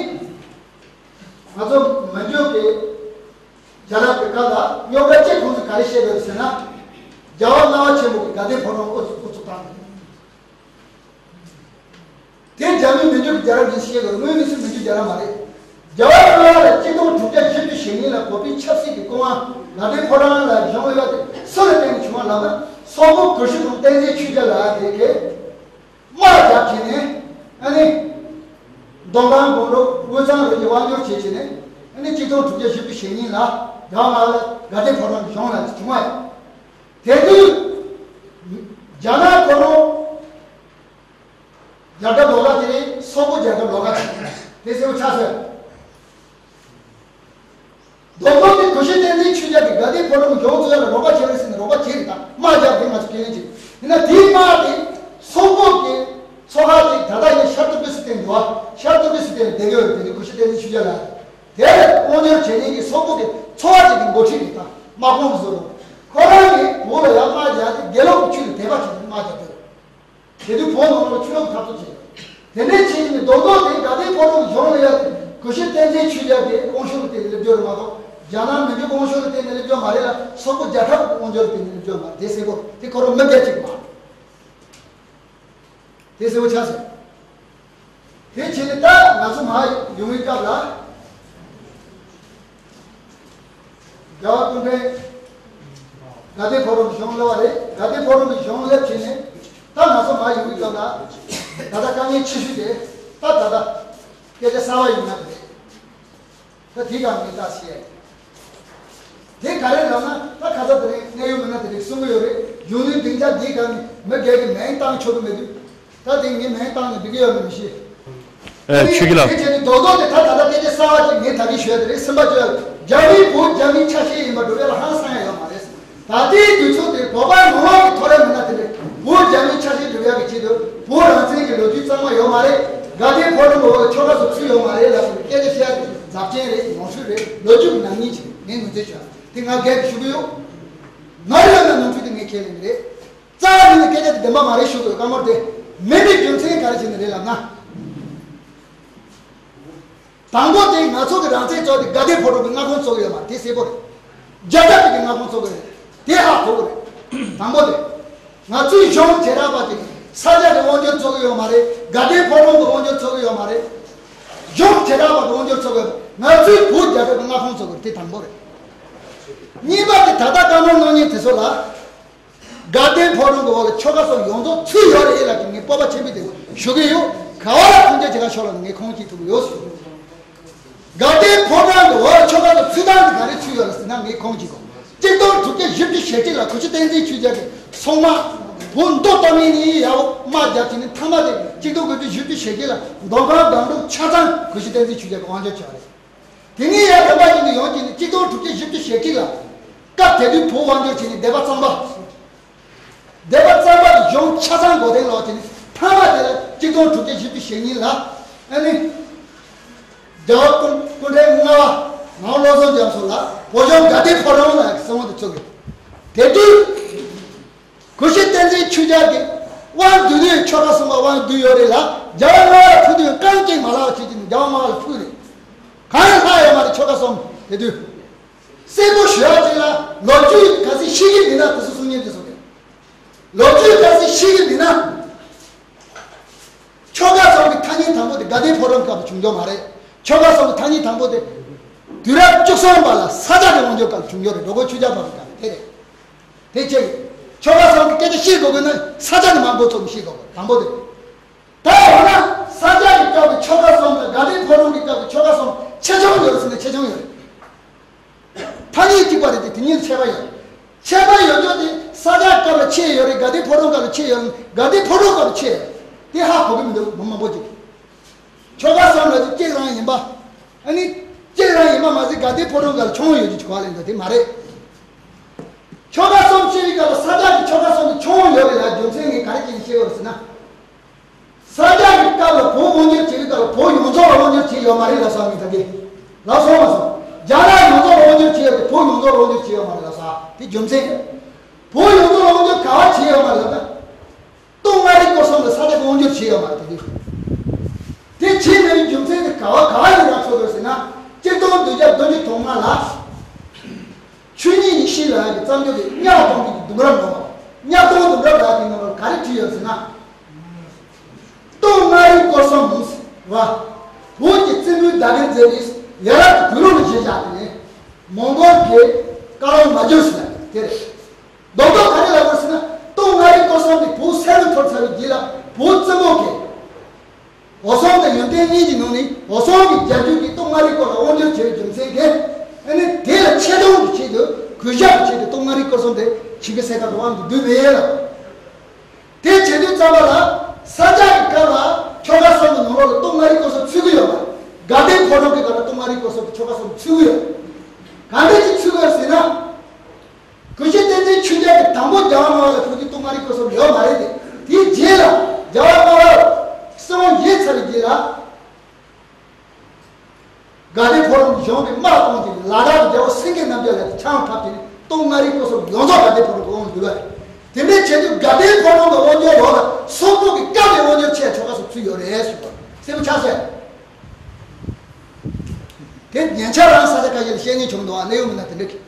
ང་ཚོ་མི་འགྱུར་གྱི་རྒྱལ་རབས་ཀྱི་སྐབས་ལ་རྙོག་དྲ་གཅིག་ཁོང་ཚོས་ག་རེ་བཤད་དགོས་ཟེར་ན། རྒྱལ་བ་ལྔ་པ་ཆེན་པོ་གི་དགའ་ལྡན་ཕོ་བྲང་དབུ་དབུ་ཚུགས་བཏང་། དེ་རྒྱ་མིའི་མི་འགྱུར་གྱི་རྒྱལ་རབས་ཡིན་ཞེས་དགོས། དངོས་གནས་སུ་མི་འགྱུར་རྒྱལ་རབས་མ་རེད། རྒྱལ་བ་ལྔ་པ་ལ་གཅིག་སྟོང་དྲུག་བརྒྱ་བཞི་བཅུ་ཞེ་གཉིས་ལ་བོད་པའི་ཆབ་སྲིད་ཀྱི་སྐུ་དབང་དགའ་ལྡན་ཕོ་བྲང་ལ་བྱུང་ཡོད་པ་དེ་སུ་ལ་བརྟེན་ནས་བྱུང་བ་ལབ་ན། སོག་པོ་གུ་ཤྲི་དང་བསྟན་འཛིན་ཆོས་རྒྱལ་ལགས་དེ་གས་དམག་རྒྱབ་བྱས་ནས་ཨ་ནི་མདོ་ཁམས་སྒང་དྲུག་དབུས་གཙང་རུ་གྱི་དབང་སྒྱུར་བྱས་བྱས་ནས་ཨ་ནི་གཅིག་སྟོང་དྲུག་བརྒྱ་བཞི་བཅུ་ཞེ་གཉིས་ལ་རྒྱལ་བ་ལྔ་པ་ལ་དགའ་ལྡན་ཕོ་བྲང་གི་གཞུང་ལ་བྱུང་བ་ཡིན། དེ་དུས་རྒྱ་ནག་ཁོ་རང་རྒྱལ་ཁབ་ལོགས་ཀ་དེ་ནི་སོག་པོ་རྒྱལ་ཁབ་ལོགས་ཀ་དེ་དེ་གསལ་པོ་ཆགས་སོང་། རྡོག་རྡོག་དེ་གུ་ཤྲི་བསྟན་འཛིན་ཆོས་རྒྱལ་གྱིས་དགའ་ལྡན་ཕོ་བྲང་གཞུང་བཙུགས་ཡ་ལ་རོགས་པ་བྱས་རེད་ཟེར་ནས་རོགས་པ་བྱས་རེད། ད་དམག་རྒྱག་དེ་ང་ཚོ་ཁས་ལེན་བྱས། ཡིན་ན་དེའི་དམག་དེ་སོག་པོ་གི་ཚོ་ཁག་ཅིག་ད་ལྟ་ཡིན་ན་ཤར་ཏུར་ཀི་སི་ཐན་འདུག་བ། ཤར་ཏུར་ཀི་སི་ཐན་ལ་བསྡད་ཀྱི་ཡོད་རེད། དེ་ནི་གུ་ཤྲི་བསྟན་འཛིན་ཆོས་རྒྱལ་ལགས་དེ་ལ་དབང་སྒྱུར་བྱེད་མཁན་གྱི་སོག་པོ་གི་ཚོ་བ་ཅིག་གི་འགོ་ཁྲིད་རེད། ད་དམག་དཔུང་གི་བཟོ་འདྲ་ཁོ་རང་གིས་བོད་ལ་ཡར་དམག་རྒྱག་དེ་དགེ་ལུགས་ཀྱི་ཆོས་ལ་དད་པ་བྱས་ནས་དམག་རྒྱག་དགོས་རེད། དེ་དུས་བོད་ནང་ལ་ཆོས་ལུགས་འཐབ་རྩོད་བྱས། དེ་འདྲའི་ཆེད་ཀྱི་རྡོག་རྡོག་དེ་དགའ་ལྡན་ཕོ་བྲང་གཞུང་ལ་ཡ་དེ་གུ་ཤྲི་བསྟན་འཛིན་ཆོས་རྒྱལ་གྱི་དབང་ཤུགས་ལ་བརྟེན་ནས་སླེབས་རྒྱུ་རེད་མ་གཏོགས། རྒྱ་ནག་མི་འགྱུར་དབང་ཤུགས་ལ་བརྟེན་ནས་སླེབས་རྒྱུ་མ་རེད་ལ། སོག་པོ་རྒྱལ་ཁབ་ཀྱི་དབང་སྒྱུར་ལ་བརྟེན་ནས་སླེབས་རྒྱུ་མ་རེད། དེ་གསལ་པོ་དེ་ཁོ་རང་མི་སྒེར་གཅིག་མ་རེད། དེ་གསལ་པོ་ཆགས་སོང་། དེ་བྱས་ནས་ད་ང་ཚོ་མར་ཡོང་བའི་སྐབས་ལ། རྒྱལ་བ་སྐུ་ཕྲེང་དགའ་ལྡན་ཕོ་བྲང་གི་གཞུང་སླེབས་པ་རེད། དགའ་ལྡན་ཕོ་བྲང་གི་གཞུང་སླེབས་བྱས་ནས་ད་ང་ཚོ་མར་ཡོང་བའི་སྐབས་ལ་ད་ལྟ་དཀའ་ངལ་ཆེ་ཤོས་དེ་ད་ད་ལྟ་སྐད་ཆ་གསར་པ་ཡོང་ཡ་དེ་རེད། ད་དེའི་སྒང་ངས་ད་བཤད་ཡ་ཡིན། དེ་ག་རེ་ལབ་ན། ད་ཁ་ཚ་དེ་རིང་གནད་ཡོད་མི་སྣ་དེ་རིང་གསུང་གི་ཡོད་རེད། གཞུང་ནུས་སྡིངས་ཆ་འདིའི་སྒང་ནས་མི་སྒེར་གྱི་མིང་བཏང་ཆོག་གི་མེད་དུས། ད་དེ་ངས་མིང་བཏང་ནས་འགྲིག་གི་ཡོད་མེད་མི་ཤེས། ཨེ། ཆོས་ཀྱི་ལགས། དེ་བྱས་ནས་རྡོག་རྡོག་དེ་ད་ད་ལྟ་སྐད་ཆ་གསར་པ་ཅིག་ངས་ད་གིན་ཞུ་ཡ་དེ་རེད། སེམས་པ་བཅོས་ཡ། རྒྱ་མིས་བོད་རྒྱ་མིའི་ཆ་ཤས་ཡིན་པ་སྒྲུབ་ཡ་ལ་ཧང་སང་ཡ་ཡོད་མ་རེད། ད་ལྟའི་དུས་ཚོད་དེ་བོད་པ་ནང་ལོགས་ཀྱི་ཐོ་རེ་མི་སྣ་དེ་འདྲས་བོད་རྒྱ་མིའི་ཆ་ཤས་སྒྲུབ་ཡག་གི་ཆེད་དུ་བོད་རང་བཙན་གྱི་ལོ་རྒྱུས་གཙང་མ་ཡོད་མ་རེད། དགའ་ལྡན་ཕོ་བྲང་གི་འོག་ལ་ཆོལ་ཁ་སོགས་ཚུད་ཡོད་མ་རེད་ལབ་ནས་སྐད་ཆ་བཤད་ཡག་གི་རྫབ་ཆེན་རེད། ནོར་འཁྲུལ་རེད། ལོ་རྒྱུས་ཀྱི་ནག་ཉེས་ཅིག་རེད། ངས་ངོས་འཛིན་ཞུ་ཡ་དེ་ང་སྒེར་གྱི་ཞུ་གི་ཡོད། ནོར་ཡོད་ན་ནོར་འཁྲུལ་དེ་ངས་ཁས་ལེན་གི་རེད། རྩ་བ་ཉིད་ནས་སྐད་ཆ་དེ་བདེན་པ་མ་རེད་ཞུ་དགོས། བཀའ་མོལ་དེ་མེད་པའི་རྒྱུ་མཚན་ག་རེ་བྱས་ནས་རེད་ལབ་ན། དང་པོ་དེ་ང་ཚོ་གི་རང་བཙན་རྩོད་དེ་དགའ་ལྡན་ཕོ་བྲང་གི་མངའ་ཁོངས་རྩོད་ཀྱི་ཡོད་མ་རེད། དེ་གསལ་པོ་རེད། རྒྱལ་ཁབ་ཅིག་གི་མངའ་ཁོངས་རྩོད་ཀྱི་རེད། དེ་ཧ་གོ་གི་རེད། དང་པོ་དེ། ང་ཚོའི་གཞུང་བྱེ་བྲག་པ་དེ་ས་ཆ་གི་དབང་སྒྱུར་རྩོད་ཀྱི་ཡོད་མ་རེད། དགའ་ལྡན་ཕོ་བྲང་གི་དབང་སྒྱུར་རྩོད་ཀྱི་ཡོད་མ་རེད། གཞུང་བྱེ་བྲག་པ་གི་དབང་སྒྱུར་རྩོད་ཀྱི་ཡོད། ང་ཚོའི་བོད་རྒྱལ་ཁབ་ཀྱི་མངའ་ཁོངས་རྩོད་ཀྱི་རེད། དེ་དང་པོ་རེད། གཉིས་པ་དེ་ད་ལྟ་བཀའ་མོལ་གནང་མཁན་དེ་ཚོ་ལ། དགའ་ལྡན་ཕོ་བྲང་གི་འོག་ལ་ཆོལ་ཁ་སོགས་ཡོངས་རྫོགས་ཚུད་ཡོད་རེད་ལབ་ཀྱི་ངས་སྤོབས་པ་ཆེན་པོས་དེ་ཞུ་གི་ཡོད། ག་བ་ལ་ཁུངས་སྐྱེལ་བྱེད་ག་ཤོག་ལབ་ནས་ངས་ཁུངས་སྐྱེལ་ཐུབ་ཀྱི་ཡོད་ཟེར། དགའ་ལྡན་ཕོ་བྲང་གི་འོག་ལ་ཆོལ་ཁ་སོགས་ཚུད་སྟངས་དེ་ག་རེ་ཚུད་ཡོད་ལ་ཟེར་ན། ངས་ཁུངས་སྐྱེལ་དགོས། གཅིག་སྟོང་དྲུག་བརྒྱ་བཞི་བཅུ་ཞེ་གཅིག་ལ་གུ་ཤྲི་བསྟན་འཛིན་ཆོས་རྒྱལ་གྱི་སྲུང་དམག་བོད་མདོ་སྟོད་སྨད་ནས་ཡར་དམག་རྒྱབ་བྱས་ནས་མཐའ་མ་དེ་གཅིག་སྟོང་དགུ་བརྒྱ་བཞི་བཅུ་ཞེ་གཅིག་ལ་མདོ་ཁམས་སྒང་དྲུག་ཆ་ཚང་གུ་ཤྲི་བསྟན་འཛིན་ཆོས་རྒྱལ་གྱི་དབང་སྒྱུར་བྱས་པ་རེད། དེ་ནས་ཡར་དམ་པ་ཅན་གྱི་ཡོངས་ཀྱིས་ནི་གཅིག་སྟོང་དྲུག་བརྒྱ་བཞི་བཅུ་ཞེ་གཅིག་ལ་སྐབས་དེ་དུས་བོད་དབང་སྒྱུར་བྱས་ནས་སྡེ་པ་གཙང་པ། སྡེ་པ་གཙང་པ་གི་གཞུང་ཆ་ཚང་མགོ་རྟིང་སློག་བྱས་ནས་མཐའ་མ་དེ་ལ་གཅིག་སྟོང་དྲུག་བརྒྱ་བཞི་བཅུ་ཞེ་གཉིས་ལ་ཨ་ནི་རྒྱལ་བ་སྐུ་སྐུ་ཕྲེང་ལྔ་པ་ནང་བློ་བཟང་རྒྱ་མཚོ་ལ་བོད་གཞུང་དགའ་ལྡན་ཕོ་བྲང་ལ་གསང་བ་དེ་བཙུགས་ཡོད། དེ་དུས། གུ་ཤྲི་བསྟན་འཛིན་ཆོས་རྒྱལ་གྱིས་དབང་བསྡུས་དུས་ཆོལ་ཁ་གསུམ་ལ་དབང་བསྡུས་ཡོད་རེད་ལ། རྒྱལ་བ་ལྔ་པ་ལ་ཕུལ་དུས་རྐང་གཅིག་མ་ལྷག་བྱེད་ཀྱི་འདུག་རྒྱལ་བ་ལྔ་པ་ལ་ཕུལ་རེད། གང་ཡང་ལྷག་ཡོད་མ་རེད། ཆོལ་ཁ་གསུམ་དེ་དུས། གསལ་པོ་ཞུ་ཡག་ཅིག་ལ་ལོ་རྒྱུས་གལ་སྲིད་ཤེས་ཀྱི་འདུག་ན་དེ་ཚོ་གསུང་མཁན་དེ་ཚོ་རེད། ལོ་རྒྱུས་གལ་སྲིད་ཤེས་ཀྱི་འདུག་ན། ཆོལ་ཁ་གསུམ་གྱི་ཐ་སྙད་དང་པོ་དེ་དགའ་ལྡན་ཕོ་བྲང་སྐབས་ལ་བྱུང་ཡོད་མ་རེད། ཆོལ་ཁ་གསུམ་གྱི་ཐ་སྙད་དང་པོ་དེ་དུས་རབས་བཅུ་གསུམ་པ་ལ་ས་སྐྱ་གི་དབང་སྒྱུར་སྐབས་ལ་བྱུང་ཡོད་རེད། འགྲོ་མགོན་ཆོས་རྒྱལ་འཕགས་པའི་སྐབས་ལ། དེ་རེད། དེ་བྱས། ཆོལ་ཁ་གསུམ་གྱི་སྐད་ཆ་བཤད་དགོས་དགོས་ན་ས་སྐྱ་ནས་མར་འགོ་ཚུགས་ནས་བཤད་དགོས་དང་པོ་དེ། ད་འོ་ན་ས་སྐྱ་གི་སྐབས་ཀྱི་ཆོལ་ཁ་གསུམ་དང་དགའ་ལྡན་ཕོ་བྲང་གི་སྐབས་ཀྱི་ཆོལ་ཁ་གསུམ་ཆེ་ཆུང་ཡོད་ཟེར་ན་ཆེ་ཆུང་ཡོད་རེད། ཐ་སྙད་གཅིག་པ་རེད་དེ། དེ་གཉིས་ཁྱད་པར་ཡོད། ཁྱད་པར་ཡོད་ཆོག་དེ་ས་སྐྱ་སྐབས་ལ་ཆེ་ཡོད་རེད། དགའ་ལྡན་ཕོ་བྲང་སྐབས་ལ་ཆེ་ཡོད་རེད། དགའ་ལྡན་ཕོ་བྲང་སྐབས་ལ་ཆེ་ཡོད་རེད། དེ་ཧ་གོ་གི་མི་འདུག་མི་མང་པོ་ཅིག་ཆོལ་ཁ་གསུམ་ལ་གཅིག་རང་ཡིན་པ། ཨ་ནི་གཅིག་རང་ཡིན་པ་མ་ཟད་དགའ་ལྡན་ཕོ་བྲང་སྐབས་ལ་ཆུང་ཡོད་ཀྱི་གོ་བ་ལེན་འདུག་དེ་མ་རེད། ཆོལ་ཁ་གསུམ་ཆེ་བའི་སྐབས་ལ་ས་སྐྱ་གི་ཆོལ་ཁ་གསུམ་དེ་ཆུང་ཡོད་རེད་ལ། རྒྱུ་མཚན་ངས་ག་རེ་བྱས་ནས་བཤད་ཡོད་རེད་ཟེར་ན། ས་སྐྱ་གི་སྐབས་ལ་བོད་དབང་སྒྱུར་བྱེད་ཀྱི་སྐབས་ལ་བོད་ཡོངས་རྫོགས་ལ་དབང་སྒྱུར་བྱས་ཡོད་མ་རེད་ལབ་སོང་། མི་ད་གི་ལབ་སོང་མ་སོང་། རྒྱ་ནག་ཡོངས་རྫོགས་ལ་དབང་སྒྱུར་བྱས་ཡོད་དེ་བོད་ཡོངས་རྫོགས་ལ་དབང་སྒྱུར་བྱས་ཡོད་མ་རེད་ལབ་སོང་། དེ་རྒྱུ་མཚན། བོད་ཡོངས་རྫོགས་ལ་དབང་སྒྱུར་ག་བ་བྱས་ཡོད་མ་རེད་ལབ་ན། སྟོད་མངའ་རིས་སྐོར་གསུམ་ལ་ས་སྐྱ་གི་དབང་སྒྱུར་བྱས་ཡོད་མ་རེད་དེ། དེ་བྱས་མེད་པའི་རྒྱུ་མཚན་དེ་ག་བ་ག་བ་ཡིན་ན་ཚོད་དགོས་ཟེར་ན། སྤྱིར་བཏང་བདུན་བརྒྱ་བདུན་ཅུ་དོན་ལྔ་ལ། ཆོས་ཉིད་ཡེ་ཤེས་ལགས་ཀྱིས་བརྩམས་ཆོས་ཀྱི་གཉའ་གཏོང་གི་ལྡུམ་ར་ནང་། གཉའ་གཏོང་ལྡུམ་ར་ལབ་དེ་ནང་ལ་ག་རེ་བྲིས་ཡོད་ཟེར་ན། སྟོད་མངའ་རིས་སྐོར་གསུམ་མུས་བ། བོད་ཀྱི་བཙན་པོའི་བདག་གིར་མཛད་པའི་ཡ་རབས་ཀྱི་བོད་ལུགས་ལ་གཞི་བཞག་སྟེ་ནས། མོང་གོལ་གྱི་བཀའ་བློན་མ་བྱོན་ཟེར་ལ་དེ་རེད། རྡོག་རྡོག་ག་རེ་ལབ་དགོས་ཟེར་ན། སྟོད་མངའ་རིས་སྐོར་གསུམ་དེ་བོད་སེ་རུ་འཐོར་ཚར་བའི་རྗེས་ལ་བོད་བཙུན་མོ་གིས། འོ་སོང་དང་ཡོན་ཏན་གཉིས་ཀྱི་ནང་ནས་འོ་སོང་གི་རྒྱལ་རྒྱུད་ཀྱི་སྟོད་མངའ་རིས་སྐོར་ལ་དབང་སྒྱུར་བྱས་པའི་རྒྱུ་མཚན་གྱིས། ཨ་ནི་དེ་ལ་ཆེ་མཐོང་གི་ཆེད་དུ་གུས་ཞབས་ཀྱི་ཆེད་དུ་སྟོད་མངའ་རིས་སྐོར་གསུམ་དེ་ཆིབས་ཀྱི་སྲས་ཁ་དུ་དབང་དུ་བསྡུས་པས་ལ། དེ་བྱེད་དུས་ཙམ་པ་ལ་ས་སྐྱ་གི་སྐབས་ལ་ཆོལ་ཁ་གསུམ་གྱི་ནང་ལོགས་ལ་སྟོད་མངའ་རིས་སྐོར་གསུམ་ཚུད་ཀྱི་ཡོད་པ། དགའ་ལྡན་ཕོ་བྲང་གི་སྐབས་ལ་སྟོད་མངའ་རིས་སྐོར་གསུམ་གྱི་ཆོལ་ཁ་གསུམ་ཚུད་ཀྱི་ཡོད། ག་འདྲ་ཅིག་ཚུད་ཀྱི་ཡོད་ཟེར་ན། གུ་ཤྲི་བསྟན་འཛིན་ཆོས་རྒྱལ་གྱིས་དང་པོ་རྒྱལ་བ་ལྔ་པ་ལ་ཕུལ་གྱི་སྟོད་མངའ་རིས་སྐོར་གསུམ་ཡོད་མ་རེད་དེ། དེའི་རྗེས་ལ་རྒྱལ་བ་ལྔ་པ་སྲིད་དབང་བཞེས་ཚར་བའི་རྗེས་ལ། དགའ་ལྡན་ཕོ་བྲང་གི་གཞུང་གི་དམག་གཏོང་གི་ལ་དྭགས་ཀྱི་རྒྱལ་པོ་སེང་གེ་རྣམ་རྒྱལ་ལ་ཆང་ཕབ་ཀྱི་སྟོད་མངའ་རིས་སྐོར་གསུམ་ཡོངས་རྫོགས་དགའ་ལྡན་ཕོ་བྲང་གི་དབང་དུ་བསྡུས་པ་རེད། དེ་འདྲའི་བྱེད་དུས་དགའ་ལྡན་ཕོ་བྲང་གི་དབང་སྒྱུར་ལོག་ལ་སོག་པོ་གི་སྐབས་ལ་དབང་སྒྱུར་ཆེ་ཆོལ་ཁ་གསུམ་ཚུད་ཡོད་རེད་ཞུ་བ་གསལ་པོ་ཆགས་སོང་། དེ་ཉན་ཆ་རང་ས་ཆ་ཁ་ཤས་ལ་བཤད་ཉན་བྱུང་འདུག་ཨ། གནས་ཡུལ་མི་སྣ་དེ་འདྲ་གི།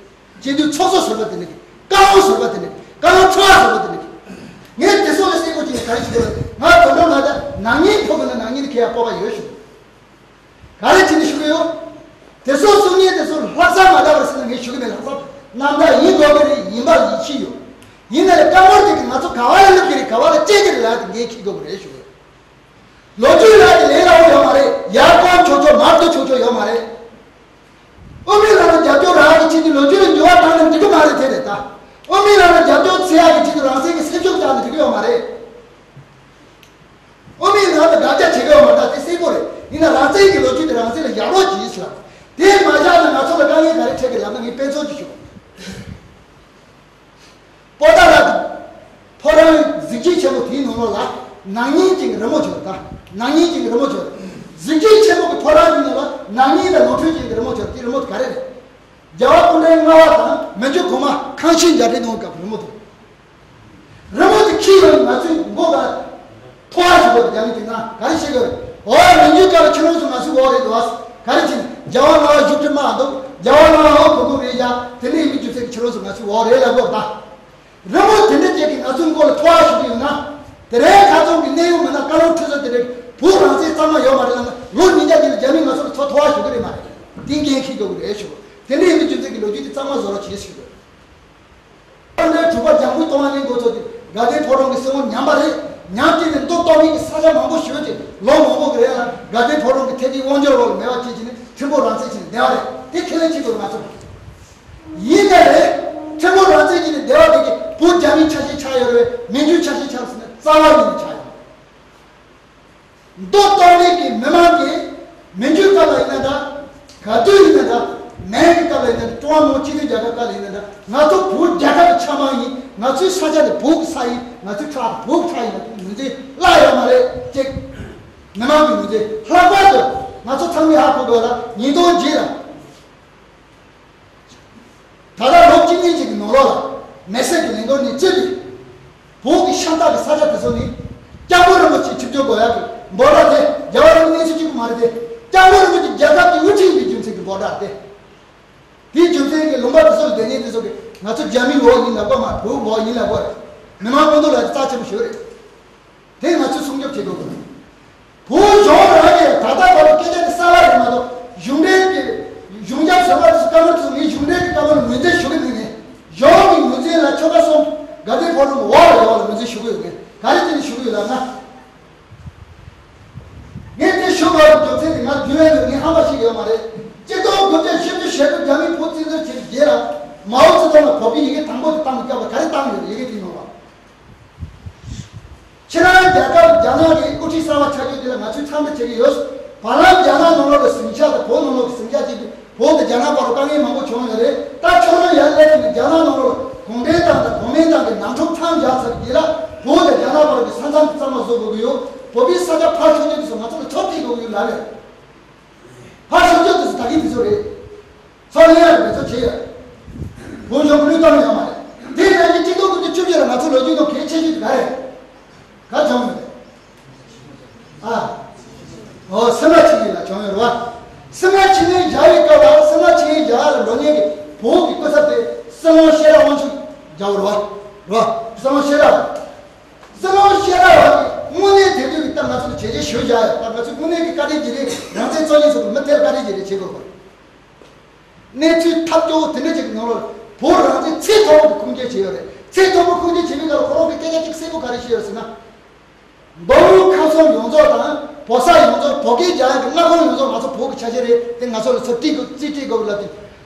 སྤྱི་འཐུས་ཚོགས་གཙོ་ཟུར་པ་དེ་འདྲ་གི། བཀའ་བློན་ཟུར་པ་དེ་འདྲ་གི། བཀའ་བློན་ཁྲི་པ་ཟུར་པ་དེ་འདྲ་གི། ངས་དེ་ཚོ་ལ་གསལ་པོ་བྱས་ནས་ག་རེ་ཞུ་དགོས་ལ། ང་དོན་དག་ང་ད་ནག་ཉེས་ཕོག་གི་ན་ནག་ཉེས་དེ་ཁྱེད་ཡ་སྤོབས་པ་ཡོད་ཞུ། ག་རེ་བྱས་ནས་ཞུ་གི་ཡོད། དེ་ཚོ་གསུང་ཉན་དེ་ཚོ་ལྷག་བསམ་མ་འདྲ་བ་ཟེར་ན་ངས་ཞུ་གི་མེད། ལྷག་བསམ་རྣམ་དག་ཡིན་དགོས་ཀྱི་རེད། ཡིན་པ་ཡིད་ཆེས་ཡོད། ཡིན་ན་ལས་བཀའ་མོལ་དེ་གི་ང་ཚོ་ག་བ་ལ་སླེབས་ཀྱི་རེད། ག་བ་ལ་སྐྱེལ་གྱི་རེད་ལ་དེ་ངས་ཁྱི་དགོས་ཀྱི་རེད་ཞུ་གི་ཡོད། ལོ་རྒྱུས་ལ་དེ་ལས་སླ་བོ་ཡོད་མ་རེད། ཡར་སྐོར་ཆོག་ཆོག་མར་འདུག་ཆོག་ཆོག་ཡོད་མ་རེད། དབུ་མའི་ལམ་ལ་རྒྱབ་སྐྱོར་རག་གི་ཆེད་དུ་ལོ་རྒྱུས་ལ་འགྱུར་བ་བཏང་ན་འགྲིག་གི་མ་རེད་དེ་རེད་ད། དབུ་མའི་ལམ་ལ་རྒྱབ་སྐྱོར་འཚོལ་ཡག་གི་ཆེད་དུ་རང་བཙན་གྱི་སེམས་ཤུགས་བཅངས་ན་འགྲིག་གི་ཡོད་མ་རེད། དབུ་མའི་ལམ་ལ་དགག་བྱ་བྱེད་ཀྱི་ཡོད་མ་རེད་ད། དེ་གསལ་པོ་རེད། ཡིན་ན་རང་བཙན་གྱི་ལོ་རྒྱུས་དེ་རང་བཙན་ལ་ཡར་རོགས་གྱིས་ཟེར་ལ། དེ་མ་བཞག་ན་ང་ཚོ་ལ་དཀའ་ངལ་ག་རེ་འཕྲད་ཀྱི་ལབ་ན་ངས་དཔེ་མཚོན་ཅིག་ཞུ། པོ་ཏཱ་ལ་ཕོ་བྲང་གཟི་བརྗིད་ཆེན་པོ་དེའི་ནང་ལོགས་ལ་ནག་ཉེས་ཅན་གྱི་རི་མོ་བྱོས་ད། ནག་ཉེས་ཅན་གྱི་རི་མོ་བྱོས། གཟི་བརྗིད་ཆེན་པོ་གི་ཕོ་བྲང་གི་ནང་ལ་ནག་ཉེས་དང་ནོར་འཁྲུལ་ཅན་གྱི་རི་མོ་བྱོས། དེ་རི་མོ་དེ་ག་རེ་རེད། རྒྱལ་བ་སྐུ་ཕྲེང་ལྔ་པ་དང་མན་ཇུ་གོང་མ་ཁང་ཤིང་རྒྱ་རིའི་ནང་སྐབས་རི་མོ་དེ། རི་མོ་དེ་ཁྱི་ཡོད་ང་ཚོའི་མགོ་ག་ཐོ་བ་ཞིག་གོ་རྒྱ་མི་དེ་ན་ག་རེ་བཤད་གི་རེད། འོ་མན་ཇུའི་སྐབས་ལ་ཁྱི་རོང་སུ་ང་ཚོའི་འོག་རེད་འདུག་བ། ག་རེ་བྱས་ནས་རྒྱལ་བ་ལྔ་པ་བཞུགས་ཁྲི་དམར་འདུག་རྒྱལ་བ་ལྔ་པ་འོག་གོ་གོ་རེད་བཞག་དེ་འདྲ་ཡིན་མི་རྒྱུ་མཚན་གྱི་ཁྱི་རོང་སུ་ང་ཚོའི་འོག་རེད་ལབ་དགོས་ད། རི་མོ་དེ་འདྲ་ཅིག་གིས་ང་ཚོའི་མགོ་ལ་ཐོ་བ་ཞུ་གི་ཡོད་ན། དེ་རིང་ཁ་ཚོན་གྱི་གནས་ཡུལ་མི་སྣ་བཀའ་བློན་ཁྲི་ཟུར་དེ་འདྲ་བོད་རང་བཙན་གཙང་མ་ཡོད་མ་རེད་ལབ་ན། ལོ་ཉིས་བརྒྱ་དེ་ལ་རྒྱ་མིས་ང་ཚོ་ལ་ཚོ་ཐོ་བ་ཞུ་གི་རེད་མ་རེད། དེ་འགན་འཁྱེར་དགོས་ཀྱི་རེད་ཞུ། དེ་འདྲ་ཡིན་དུས་རྒྱུ་མཚན་གྱི་ལོ་རྒྱུས་དེ་གཙང་མ་བཟོ་རོགས་བྱེད་ཞུ་དགོས། ཨ་ནི་དྲུག་པ་འཇམ་མགོན་ཐོག་མ་གླིང་འགོ་ཚོགས་ཀྱིས་དགའ་ལྡན་ཕོ་བྲང་གི་སྲིད་དབང་ཉམས་པ་རེད། ཉམས་ཀྱི་ནི་མདོ་སྟོད་སྨད་ཀྱི་ས་ཆ་མང་པོ་ཞུས་ཏེ་ལོ་མང་པོ་གི་རིང་ལ་དགའ་ལྡན་ཕོ་བྲང་གི་ཐེ་ཐིག་དབང་སྒྱུར་འོག་ལ་མེད་པ་བྱེད་ཀྱི་ནི་ཁྲིམས་དཔོན་རང་བཙན་བྱས་ནས་བསྡད་པ་རེད། དེ་ཁས་ལེན་བྱེད་དགོས་ང་ཚོ། ཡིན་ན་རེད། ཁྲིམས་དཔོན་རང་བཙན་བྱས་ནས་བསྡད་པ་དེ་གིས་བོད་རྒྱ་མིའི་ཆ་ཤས་ཆགས་ཡོད་རེད། མན་ཇུའི་ཆ་ཤས་ཆགས་ཟེར་ན་རྩ་བ་ཉིད་ནས་ཆགས་ཡོད། མདོ་སྟོད་སྨད་ཀྱི་མི་མང་གིས་མན་ཇུའི་སྐབས་ལ་ཡིན་ན་འདྲ། ག་དུས་ཡིན་ན་འདྲ། མེན་གྱི་སྐབས་ལ་ཡིན་ན་འདྲ། ཀྲུང་ཧྭ་མི་དམངས་སྤྱི་མཐུན་རྒྱལ་ཁབ་སྐབས་ལ་ཡིན་ན་འདྲ། ང་ཚོ་བོད་རྒྱལ་ཁབ་ཀྱི་ཆ་མང་ཡིན། ང་ཚོའི་ས་ཆ་དེ་བོད་ཀྱི་ས་ཡིན། ང་ཚོའི་ཁྲག་དེ་བོད་ཀྱི་ཁྲག་ཡིན་ལ་ངོས་འཛིན་གླ་ཡོད་མ་རེད་ཅེས། མི་མང་གི་ངོས་འཛིན། ལྷག་པར་དུ་ང་ཚོ་ཚང་མས་ཧ་གོ་དགོས་ལ། ཉིས་སྟོང་བརྒྱད་ལ། ད་ལྟ་ལོ་བཅུ་གཉིས་ཅིག་གི་ནང་ལོགས་ལ་མེ་སྲེག་གི་ལས་འགུལ་ནས་བཙུད་དེ། བོད་ཀྱི་ཤམ་ཐབས་ཀྱི་ས་ཆ་དེ་ཚོ་ནི་སྐྱབས་མགོན་རིན་པོ་ཆེ་ཆིབས་བསྒྱུར་དགོས་ཡག་གི་འབོད་སྒྲ་དེ་རྒྱལ་བ་རིན་པོ་ཆེ་གཅིག་པུ་མ་རེད་དེ། སྐྱབས་མགོན་རིན་པོ་ཆེ་རྒྱལ་ཁབ་ཀྱི་དབུ་ཁྲིད་ཡིན་པའི་རྒྱུ་མཚན་གྱི་འབོད་སྒྲ་དེ། དེའི་རྒྱུ་མཚན་གྱིས་ལུང་པ་དེ་ཚོ་ལ་སྡོད་མཁན་དེ་ཚོ་གིས་ང་ཚོ་རྒྱ་མིའི་འོག་ཡིན་ལབ་དགོས་མ་རེད། བོད་འོག་ཡིན་ལབ་དགོས་རེད། མི་མང་སྔོན་འགྲོ་ལ་རྩ་ཆེན་པོ་ཞིག་རེད། དེ་ང་ཚོས་སྲུང་སྐྱོབ་བྱེད་དགོས་ཀྱི་རེད། བོད་གཞུང་རང་གིས་ད་ལྟ་བར་དུ་སྐད་ཆ་དེ་གསལ་བ་རེད་མ་གཏོགས། གཞུང་འབྲེལ་གྱི་གཞུང་རྒྱབ་ཟུར་པ་དེ་ཚོ་བཀའ་མོལ་དེ་ཚོ་ངས་གཞུང་འབྲེལ་གྱི་བཀའ་མོལ་ངོས་འཛིན་ཞུ་གི་མེད་ནས། གཞུང་གི་ངོས་འཛིན་ལ་ཆོལ་ཁ་གསུམ་དགའ་ལྡན་ཕོ་བྲང་གི་འོག་ལ་ཡོད་པ་ལ་ངོས་འཛིན་ཞུ་གི་ཡོད་མེད། ག་རེ་བྱས་ནས་ཞུ་གི་ཡོད་ལབ་ན། ངས་དེ་ཞུ་དགོས་པའི་རྒྱུ་མཚན་དེ་ང་རྒྱུན་ལས་ནས་ངས་ཧམ་པ་ཞིག་ཡོད་མ་རེད། གཅིག་སྟོང་དགུ་བརྒྱ་བཞི་བཅུ་ཞེ་དགུ་རྒྱ་མིས་བོད་བཙན་འཛུལ་བྱས་རྗེས་ལ། མའོ་ཙེ་ཏུང་ལ་བོད་པའི་ཡི་གེ་དང་པོ་དེ་བཏང་གི་སྐབས་ལ་ག་རེ་བཏང་ཡོད་ཡི་གེ་དེའི་ནང་ལ། ཕྱི་ནང་རྒྱལ་ཁབ་རྒྱ་ནག་གི་དབུ་ཁྲིད་གསར་པ་ཆགས་རྒྱུ་དེ་ལ་ང་ཚོས་འཚམས་འདྲི་བྱེད་ཀྱི་ཡོད། བར་ལམ་རྒྱ་ནག་ནང་ལོགས་ལ་ཟིང་ཆ་དང་བོད་ནང་ལོགས་ཀྱི་ཟིང་ཆ་བྱས་ཏེ་བོད་དང་རྒྱ་ནག་བར་དུ་དཀའ་ངལ་མང་པོ་བྱུང་ཡོད་རེད། ད་ཁྱོད་རང་ཡར་སླེབས་ནས་རྒྱ་ནག་ནང་ལོགས་ལ་གུང་ཁྲན་ཏང་དང་གོ་མིན་ཏང་གི་ནང་འཁྲུག་མཚམས་བཞག་ཚར་རྗེས་ལ་བོད་དང་རྒྱ་ནག་བར་གྱི་ས་མཚམས་གཙང་མ་བཟོ་དགོས་ཀྱི་ཡོད། བོད་པའི་ས་ཆ་ རེད། ཚོགས་ལེན་ཡག་གི་འབད་རྩོལ་བྱེད་ཡོད། བོད་གཞུང་གི་བློས་གཏོང་ཡོད་མ་རེད། དེ་ནང་གི་གཅིག་སྟོང་དགུ་བརྒྱ་བཅུ་བཞི་ལ་ང་ཚོ་ལོ་རྒྱུས་ནང་གལ་ཆེ་ཤོས་དེ་ག་རེད། ག་བྱུང་ཡོད་རེད། ཨ། ཨོ་སེམས་ར་ཆིངས་ཡིག་ལ་བྱུང་ཡོད་རེད་བ། སེམས་ར་ཆིངས་ཡིག་བཞག་པའི་སྐབས་ལ་སེམས་ར་ཆིངས་ཡིག་བཞག་ཡ་ལ་འགྲོ་མཁན་གྱི་བོད་ཀྱི་སྐུ་ཚབ་དེ་སྲིད་བློན་ཤེས་རབ་དབང་ཕྱུག་བཞག་པ་རེད་བ། རེད་བ། སྲིད་བློན་ཤེས་རབ། སྲིད་བློན་ཤེས་རབ་དངོས་གནས་དེ་དུས་ཀྱི་ད་ང་ཚོ་ལ་བྱས་རྗེས་ཞུ་བཞག་ཡོད། ད་ང་ཚོ་དངོས་གནས་ཀྱི་བཀའ་དྲིན་རྗེས་དྲན་རང་བཙན་རྩོད་མཁན་ཚོ་གི་མི་དེར་བཀའ་དྲིན་རྗེས་དྲན་བྱེད་དགོས་པ་རེད། གནས་ཚུལ་ཐབས་སྐྱོ་བོ་དེ་འདྲ་ཅིག་གི་ནང་ལོགས་བོད་རང་བཙན་ཚད་མཐོ་པོ་གི་ཁུངས་སྐྱེལ་བྱས་ཡོད་རེད། ཚད་མཐོ་པོ་ཁུངས་སྐྱེལ་བྱས་པའི་སྐབས་ལ་ཁོ་རང་གི་སྐད་ཆ་གཅིག་གསལ་པོ་ག་རེ་བཤད་ཡོད་ཟེར་ན། མདོ་དབུས་ཁམས་གསུམ་ཡོངས་རྫོགས་དང་བོད་ས་ཡོངས་རྫོགས་བོད་སྐད་རྒྱག་ཡག་གི་མངའ་ཁོངས་ཡོངས་རྫོགས་ང་ཚོ་བོད་ཀྱི་ཆ་ཤས་རེད། དེ་ང་ཚོ་ལ་ཚུར་སྤྲད་དགོས་རྩིས་སྤྲད་དགོས་ལབ་དུས།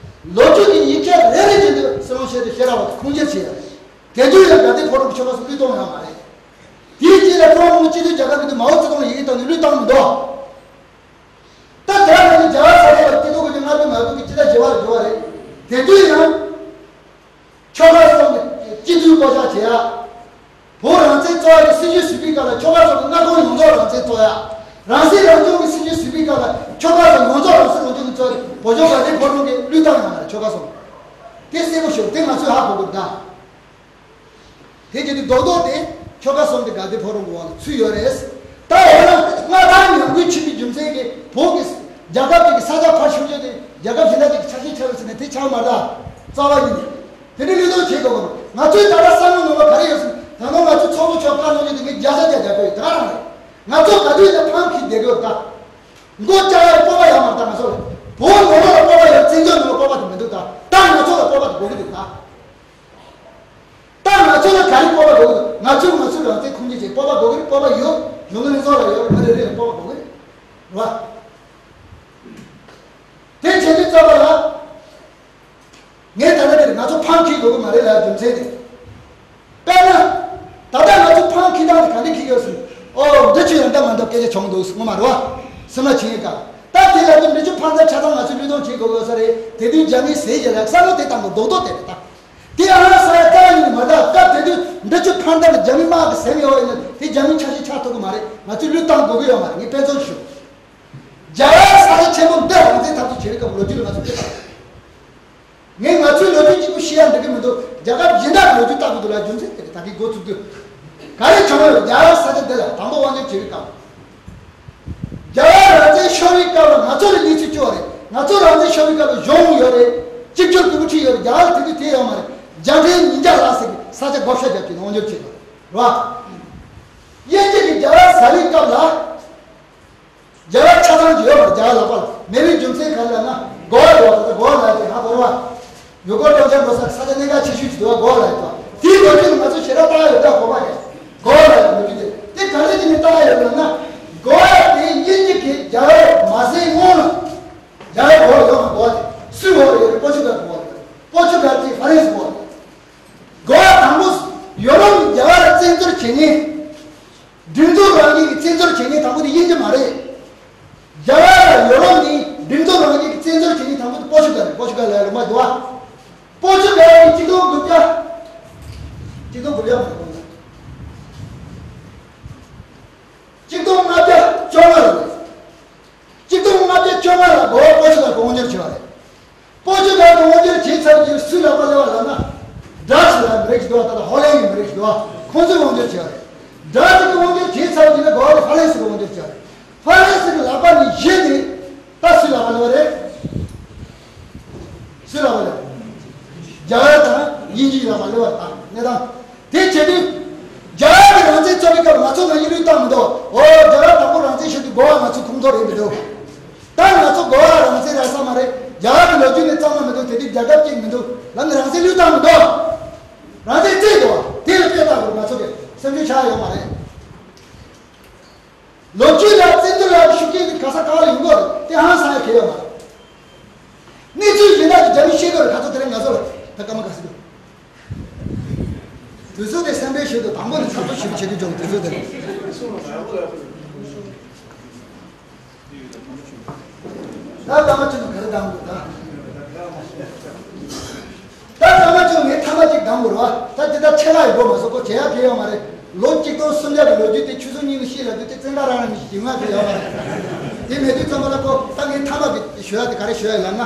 ལོ་རྒྱུས་ཀྱི་ཡིག་ཆ་རེ་རེ་བཞིན་དུ་སྲིད་བློན་ཤེས་རབ་ཤེས་རབ་བ་ཁུངས་སྐྱེལ་བྱས་ཡོད་རེད། དེ་དུས་ཡང་དགའ་ལྡན་ཕོ་བྲང་གི་ཆོལ་ཁ་སོགས་བློས་གཏོང་ཡོད་མ་རེད། དེའི་རྗེས་ལ་ཀྲུང་དབྱང་སྤྱི་འཐུས་རྒྱལ་ཁབ་ཀྱི་དུས་མའོ་ཙེ་ཏུང་ལ་ཡི་གེ་བཏང་ནས་བློས་བཏང་མི་འདུག་ད་དེ་རང་ནི་རྒྱ་གར་ས་ཆ་ལ་སྐྱིད་སྡུག་གི་ལྔ་བདུན་ང་བདུན་གྱི་སྤྱི་ཟླ་བཞི་པ་ལ་འགྲོ་བ་རེད། དེ་དུས་ཡང་། ཆོལ་ཁ་གསུམ་གྱི་སྤྱི་འཐུས་བསྐོ་གཞག་བྱེད་ཡ། བོད་རང་བཙན་རྩོད་ཡ་གི་སྲིད་བྱུས་བཟོས་པའི་སྐབས་ལ་ཆོལ་ཁ་གསུམ་གྱི་མངའ་ཁོངས་ཡོངས་རྫོགས་རང་བཙན་རྩོད་ཡ། རང་སྲིད་རང་སྐྱོང་གི་སྲིད་བྱུས་བཟོས་པའི་སྐབས་ལ་ཆོལ་ཁ་གསུམ་ཡོངས་རྫོགས་རང་སྲིད་རང་སྐྱོང་གི་རྩོད་ཡ་བོད་ལྗོངས་དགའ་ལྡན་ཕོ་བྲང་གི་བློས་བཏང་ཡོད་མ་རེད། ཆོལ་ཁ་གསུམ། དེ་གསལ་པོ་ཞིག་དེ་ང་ཚོས་ཧ་གོ་དགོས་ད། དེ་བྱས་ཏེ་རྡོག་རྡོག་དེ་ཆོལ་ཁ་གསུམ་དེ་དགའ་ལྡན་ཕོ་བྲང་གི་འོག་ལ་ཚུད་ཡོད་རེད། ད་འོ་ན་མངའ་ཐང་ཉམས་རྒུད་ཕྱིན་པའི་རྒྱུ་མཚན་གྱིས་བོད་ཀྱི་རྒྱལ་ཁབ་ཅིག་གི་ས་ཆ་ཕར་ཤོར་རྒྱུ་དེ་རྒྱལ་ཁབ་གཞན་དག་ཅིག་གི་ཆ་ཤས་ཆགས་ཡོད་ཟེར་ནས་དེ་ཆགས་མ་རེད། རྩ་བ་ཉིད་ནས་དེ་འདྲའི་བློས་གཏོང་བྱེད་དགོས་པ་རེད། ང་ཚོའི་ད་ལྟ་བསམ་བློ་ནང་ལ་ག་རེ་ཡོད་ཟེར་ན། ད་ནང་ང་ཚོས་ཚོགས་གཙོ་མཆོག་བཀའ་གནང་རྒྱུ་དེ་ངས་བརྒྱ་ཆ་བརྒྱ་རྒྱབ་ཀྱི་ཡོད། ད་ག་རང་རེད། ང་ཚོ་ག་དུས་ནས་ཕམ་གྱིས་བསྡད་ཀྱི་ཡོད་ད། མགོ་བཅག་ཡག་སྤོབས་པ་ཡོད་མ་རེད་ད་ང་ཚོ་ལ། བོད་ནང་ལོགས་ལ་སྤོབས་པ་ཡོད། བཙན་བྱོལ་ནང་ལ་སྤོབས་པ་དེ་མི་འདུག་ད། ད་ང་ཚོ་ལ་སྤོབས་པ་དེ་དགོས་ཀྱི་འདུག་ད། ད་ང་ཚོ་ལ་ག་རེ་སྤོབས་པ་དགོས་ཀྱི་འདུག་ང་ཚོས་ང་ཚོའི་རང་བཙན་ཁུངས་སྐྱེལ་བྱེད་སྤོབས་པ་དགོས་ཀྱི་རེད། སྤོབས་པ་ཡོད། གཞོན་ནུ་ལྷན་ཚོགས་ལ་ཡོད། མི་རེ་རེ་ལ་སྤོབས་པ་དགོས་ཀྱི་རེད། རེད་བ། དེ་བྱེད་དུས་ཙམ་པ་ལ། ངས་ད་ལྟ་འདིར་ང་ཚོ་ཕམ་འཁྱེར་དགོས་ཀྱི་མ་རེད་ལབ་རྒྱུ་མཚན་དེ། དཔེར་ན། ད་ལྟ་ང་ཚོ་ཕམ་འཁྱེར་སྟངས་དེ་ག་འདྲ་འཁྱེར་ཡོད་ཟེར། ཨོ་འདི་ཆོས་ཡང་འདྲ་མ་འདྲ་སྐད་ཆ་བྱུང་འདུག་ངོ་མ་རེད་བ། སེམས་ལ་བྱིན་ཡོད་ཀ། ད་དེ་ལ་དུ་འདི་ཆོས་ཕར་ཚུར་ཆ་ཚང་ང་ཚོས་བློས་གཏོང་བྱེད་དགོས་ཀྱི་ཡོད་ས་རེད། དེ་དུས་རྒྱ་མིས་ཟས་བཞག་ལ་བསམ་བློ་དེ་བཏང་དགོས་རྡོག་རྡོག་དེ་རེད་ད། དེ་ཨ་ས་ཡ་ད་ཡིན་མ་ད་སྐབས་དེ་དུས་འདི་ཆོས་ཕར་འདྲ་ལ་རྒྱ་མི་དམག་གི་སེམས་ཡོད་ཡིན་ན་དེ་རྒྱ་མི་ཆ་ཤས་ཆགས་ཐུབ་ཀྱི་མ་རེད། ང་ཚོས་བློས་བཏང་དགོས་ཀྱི་ཡོད་མ་རེད། ངས་དཔེ་མཚོན་ཞུ། རྒྱ་གར་ས་ཆ་ཆེན་པོ་འདི་རང་བཙན་འཐབ་རྩོད་བྱེད་པའི་སྐབས་ལོ་རྒྱུས་ལ་ང་ཚོ་དཔེ་བལྟས། ངས་ང་ཚོའི་ལོ་རྒྱུས་གཅིག་པུ་ཤེས་ཡ་འགྲིག་གི་མི་འདུག་རྒྱལ་ཁབ་གཞན་དག་གི་ལོ་རྒྱུས་ལྟ་དགོས་འདུག་ལ། རྒྱུ་མཚན་དེ་རེད། ད་གིན་འགོ་ཚུགས་དུས་ག་རེ་བྱུང་ཡོད། རྒྱ་གར་ས་ཆ་འདི་ལ་དང་པོ་དབང་སྒྱུར་བྱེད་པའི་སྐབས། རྒྱ་གར་རང་བཙན་ཤོར་བའི་སྐབས་ལ་ང་ཚོ་ལ་གནས་ཚུལ་སྐྱོ་བ་རེད། ང་ཚོ་རང་བཙན་ཤོར་བའི་སྐབས་ལ་གཞུང་ཡོད་རེད། གཅིག་གྱུར་གུས་པ་ཁྲིད་ཡོད་རེད། རྒྱ་གར་དེ་དུས་དེ་ཡོད་མ་རེད། རྒྱ་ཕྲན་ཉིས་བརྒྱ་ལྷག་ཙམ་གྱིས་ས་ཆ་བགོ་བཤའ་བརྒྱབ་ཀྱི་དབང་སྒྱུར་བྱེད་དགོས་རེད་བ། དབྱིན་ཇི་གིས་རྒྱ་གར་ཟ་བའི་སྐབས་ལ། རྒྱ་གར་ཆ་ཚང་གི་ཡོད་པར་རྒྱ་གར་ལག་པར་མེད་པའི་རྒྱུ་མཚན་ག་རེ་ལབ་ན། གོ་བ་རེད་བ། ད་ལྟ་གོ་བ་ལབ་ཡག་དེ་ཧ་གོ་རེད་བ། ཡུལ་སྐོར་སྤྲོ་འཆམ་འགྲོ་ས་ས་ཆ་གནད་འགག་ཆེ་ཤོས་ཅིག་འདུག་བ། གོ་བ་ལབ་ཡག་དེ་དེའི་ལོ་རྒྱུས་ནི་ང་ཚོ་ཞེ་དྲག་བལྟ་ཡག་ཡོད་ད། གོ་བ་རེད། གོ་བ་ལབ་ཡག་ལོ་རྒྱུས་དེ་དེ་ག་རེ་བྱས་ནས་བལྟ་ཡག་ཡོད་ལབ་ན། གོ་བ་དེ་དབྱིན་ཇི་གིས་རྒྱ་གར་མ་ཟིན་སྔོན་ལ་རྒྱ་གར་གོ་བ་ཡོད་མ། གོ་བ་དེ་སུའི་གོ་བ་ཡོད་རེད། པོར་ཅུ་གལ་གོ་བ་རེད། པོར་ཅུ་གལ་གྱིས་ཧྥ་རན་སི་གོ་བ་རེད། གོ་བ་དང་པོ་ཡོ་རོབ་རྒྱ་གར་བཙན་འཛུལ་བྱེད་མཁན། སྒྲིག་འཛུགས་རང་བཞིན་གྱི་བཙན་འཛུལ་བྱེད་མཁན་དང་པོ་དེ་དབྱིན་ཇི་མ་རེད། རྒྱ་གར་ཡོ་རོབ་ནི་སྒྲིག་འཛུགས་རང་བཞིན་གྱི་བཙན་འཛུལ་བྱེད་མཁན་དང་པོ་དེ་པོར་ཆུ་གལ་རེད། པོར་ཆུ་གལ་ལ་ལུང་པ་འདུག་བ། པོར་ཆུ་གལ་ནི་གཅིག་སྟོང་དགུ་བརྒྱ། གཅིག་སྟོང་དགུ་བརྒྱ་མ་རེད། གཅིག་སྟོང་ལྔ་བརྒྱ་བཅོ་ལྔ་ལ་རེད། གཅིག་སྟོང་ལྔ་བརྒྱ་བཅོ་ལྔ་ལ་གོ་བ་པོར་ཆུ་གལ་གྱིས་དབང་སྒྱུར་བྱས་པ་རེད། པོར་ཆུ་གལ་གྱིས་དབང་སྒྱུར་བྱས་ཚར་རྗེས་སུའི་ལག་པར་སླེབས་པ་ལབ་ན། ཌ་ཅི་ལ་མི་རིགས་ཤིག་འདུག་བ། ད་ལྟ་ཧོ་ལན་གྱི་མི་རིགས་ཤིག་འདུག་བ། ཁོང་ཚོས་དབང་སྒྱུར་བྱས་པ་རེད། ཌ་ཅི་གིས་དབང་སྒྱུར་བྱས་ཚར་རྗེས་ལ་གོ་བ་ཧྥ་རན་སི་གིས་དབང་སྒྱུར་བྱས་པ་རེད། ཧྥ་རན་སི་གི་ལག་པ་ནས་བཞེས་ཏེ། ད་སུའི་ལག་པར་སླེབས་པ་རེད། སུའི་ལག་པར་སླེབས། རྒྱ་གར་དང་དབྱིན་ཇིའི་ལག་པར་སླེབས་པ་རེད། ད་གནས་སྟངས་དེ་བྱེད་དུས། རྒྱ་གར་གྱིས་རང་བཙན་རྩོད་པའི་སྐབས་ང་ཚོ་ནང་བཞིན་བློས་བཏང་མི་འདུག་ཨོ་རྒྱ་གར་དང་པོ་རང་བཙན་ཞུ་དུས་གོ་བ་ང་ཚོ་ཁོང་ཚོ་རེད་མི་འདུག་ད་ང་ཚོ་གོ་བ་རང་བཙན་རག་ས་མ་རེད། རྒྱ་གར་གྱི་ལོ་རྒྱུས་ནས་གཙང་མ་མི་འདུག་དེ་དུས་རྒྱལ་ཁབ་ཅིག་མི་འདུག་ལབ་ནས་རང་བཙན་བློས་བཏང་མི་འདུག་རང་བཙན་རྩོད་འདུག་དེ་ལ་དཔེ་ལྟ་དགོས། ང་ཚོ་གི་སེམས་ཤུགས་ཆག་ཡོད་མ་རེད། ལོ་རྒྱུས་ལ་བཙན་འཛུལ་ལ་ཤུགས་རྐྱེན་གྱི་ག་ས་ག་ལ་ཡོང་གི་རེད། དེ་ཧང་སང་ཡ་གལ་ཡོད་མ་རེད། གནས་ཚུལ་གཞན་དག་གི་རྒྱ་མི་ཤེས་གི་རེད། ཁ་ཚོ་དེ་རིང་ང་ཚོ་ལ་ད་སྐར་མ་ག་ཚོད་འདུག་དུས་ཚོད་དེ་སེམས་པའི་ཞོལ་དུ་དང་པོ་ནས་ཚགས་ཚུད་ཞིབ་བྱེད་དུ་འཇོག་དུས་ཚོད་དེ་རེད། ད་སྐར་མ་གཅིག་ནང་ག་རེ་འདང་དགོས་ད། ད་སྐར་མ་གཅིག་ངས་ཐ་མ་གཅིག་འདང་དགོས་རེད་བ། ད་དེ་ད་ཆད་ལྷག་ཡོད་དགོས་མ་སོང་། ཁོ་བྱེད་ཡག་གལ་ཡོད་མ་རེད། ལོ་གཅིག་སྟོང་སུམ་བརྒྱ་གི་ལོ་རྒྱུས་དེ་ཆུ་ཚོད་གཉིས་ནས་ཤེས་ལབ་དུས་དེ་བཙན་བཀའ་རང་རང་གི་ཞིག་ང་དེ་ཡོད་མ་རེད། དེ་མེད་དུས་ཙམ་པ་ལ་ཁོ་ད་ངས་ཐ་མ་གི་ ཞུ་ཡ་དེ་ག་རེ་ཞུ་ཡ་ལབ་ན།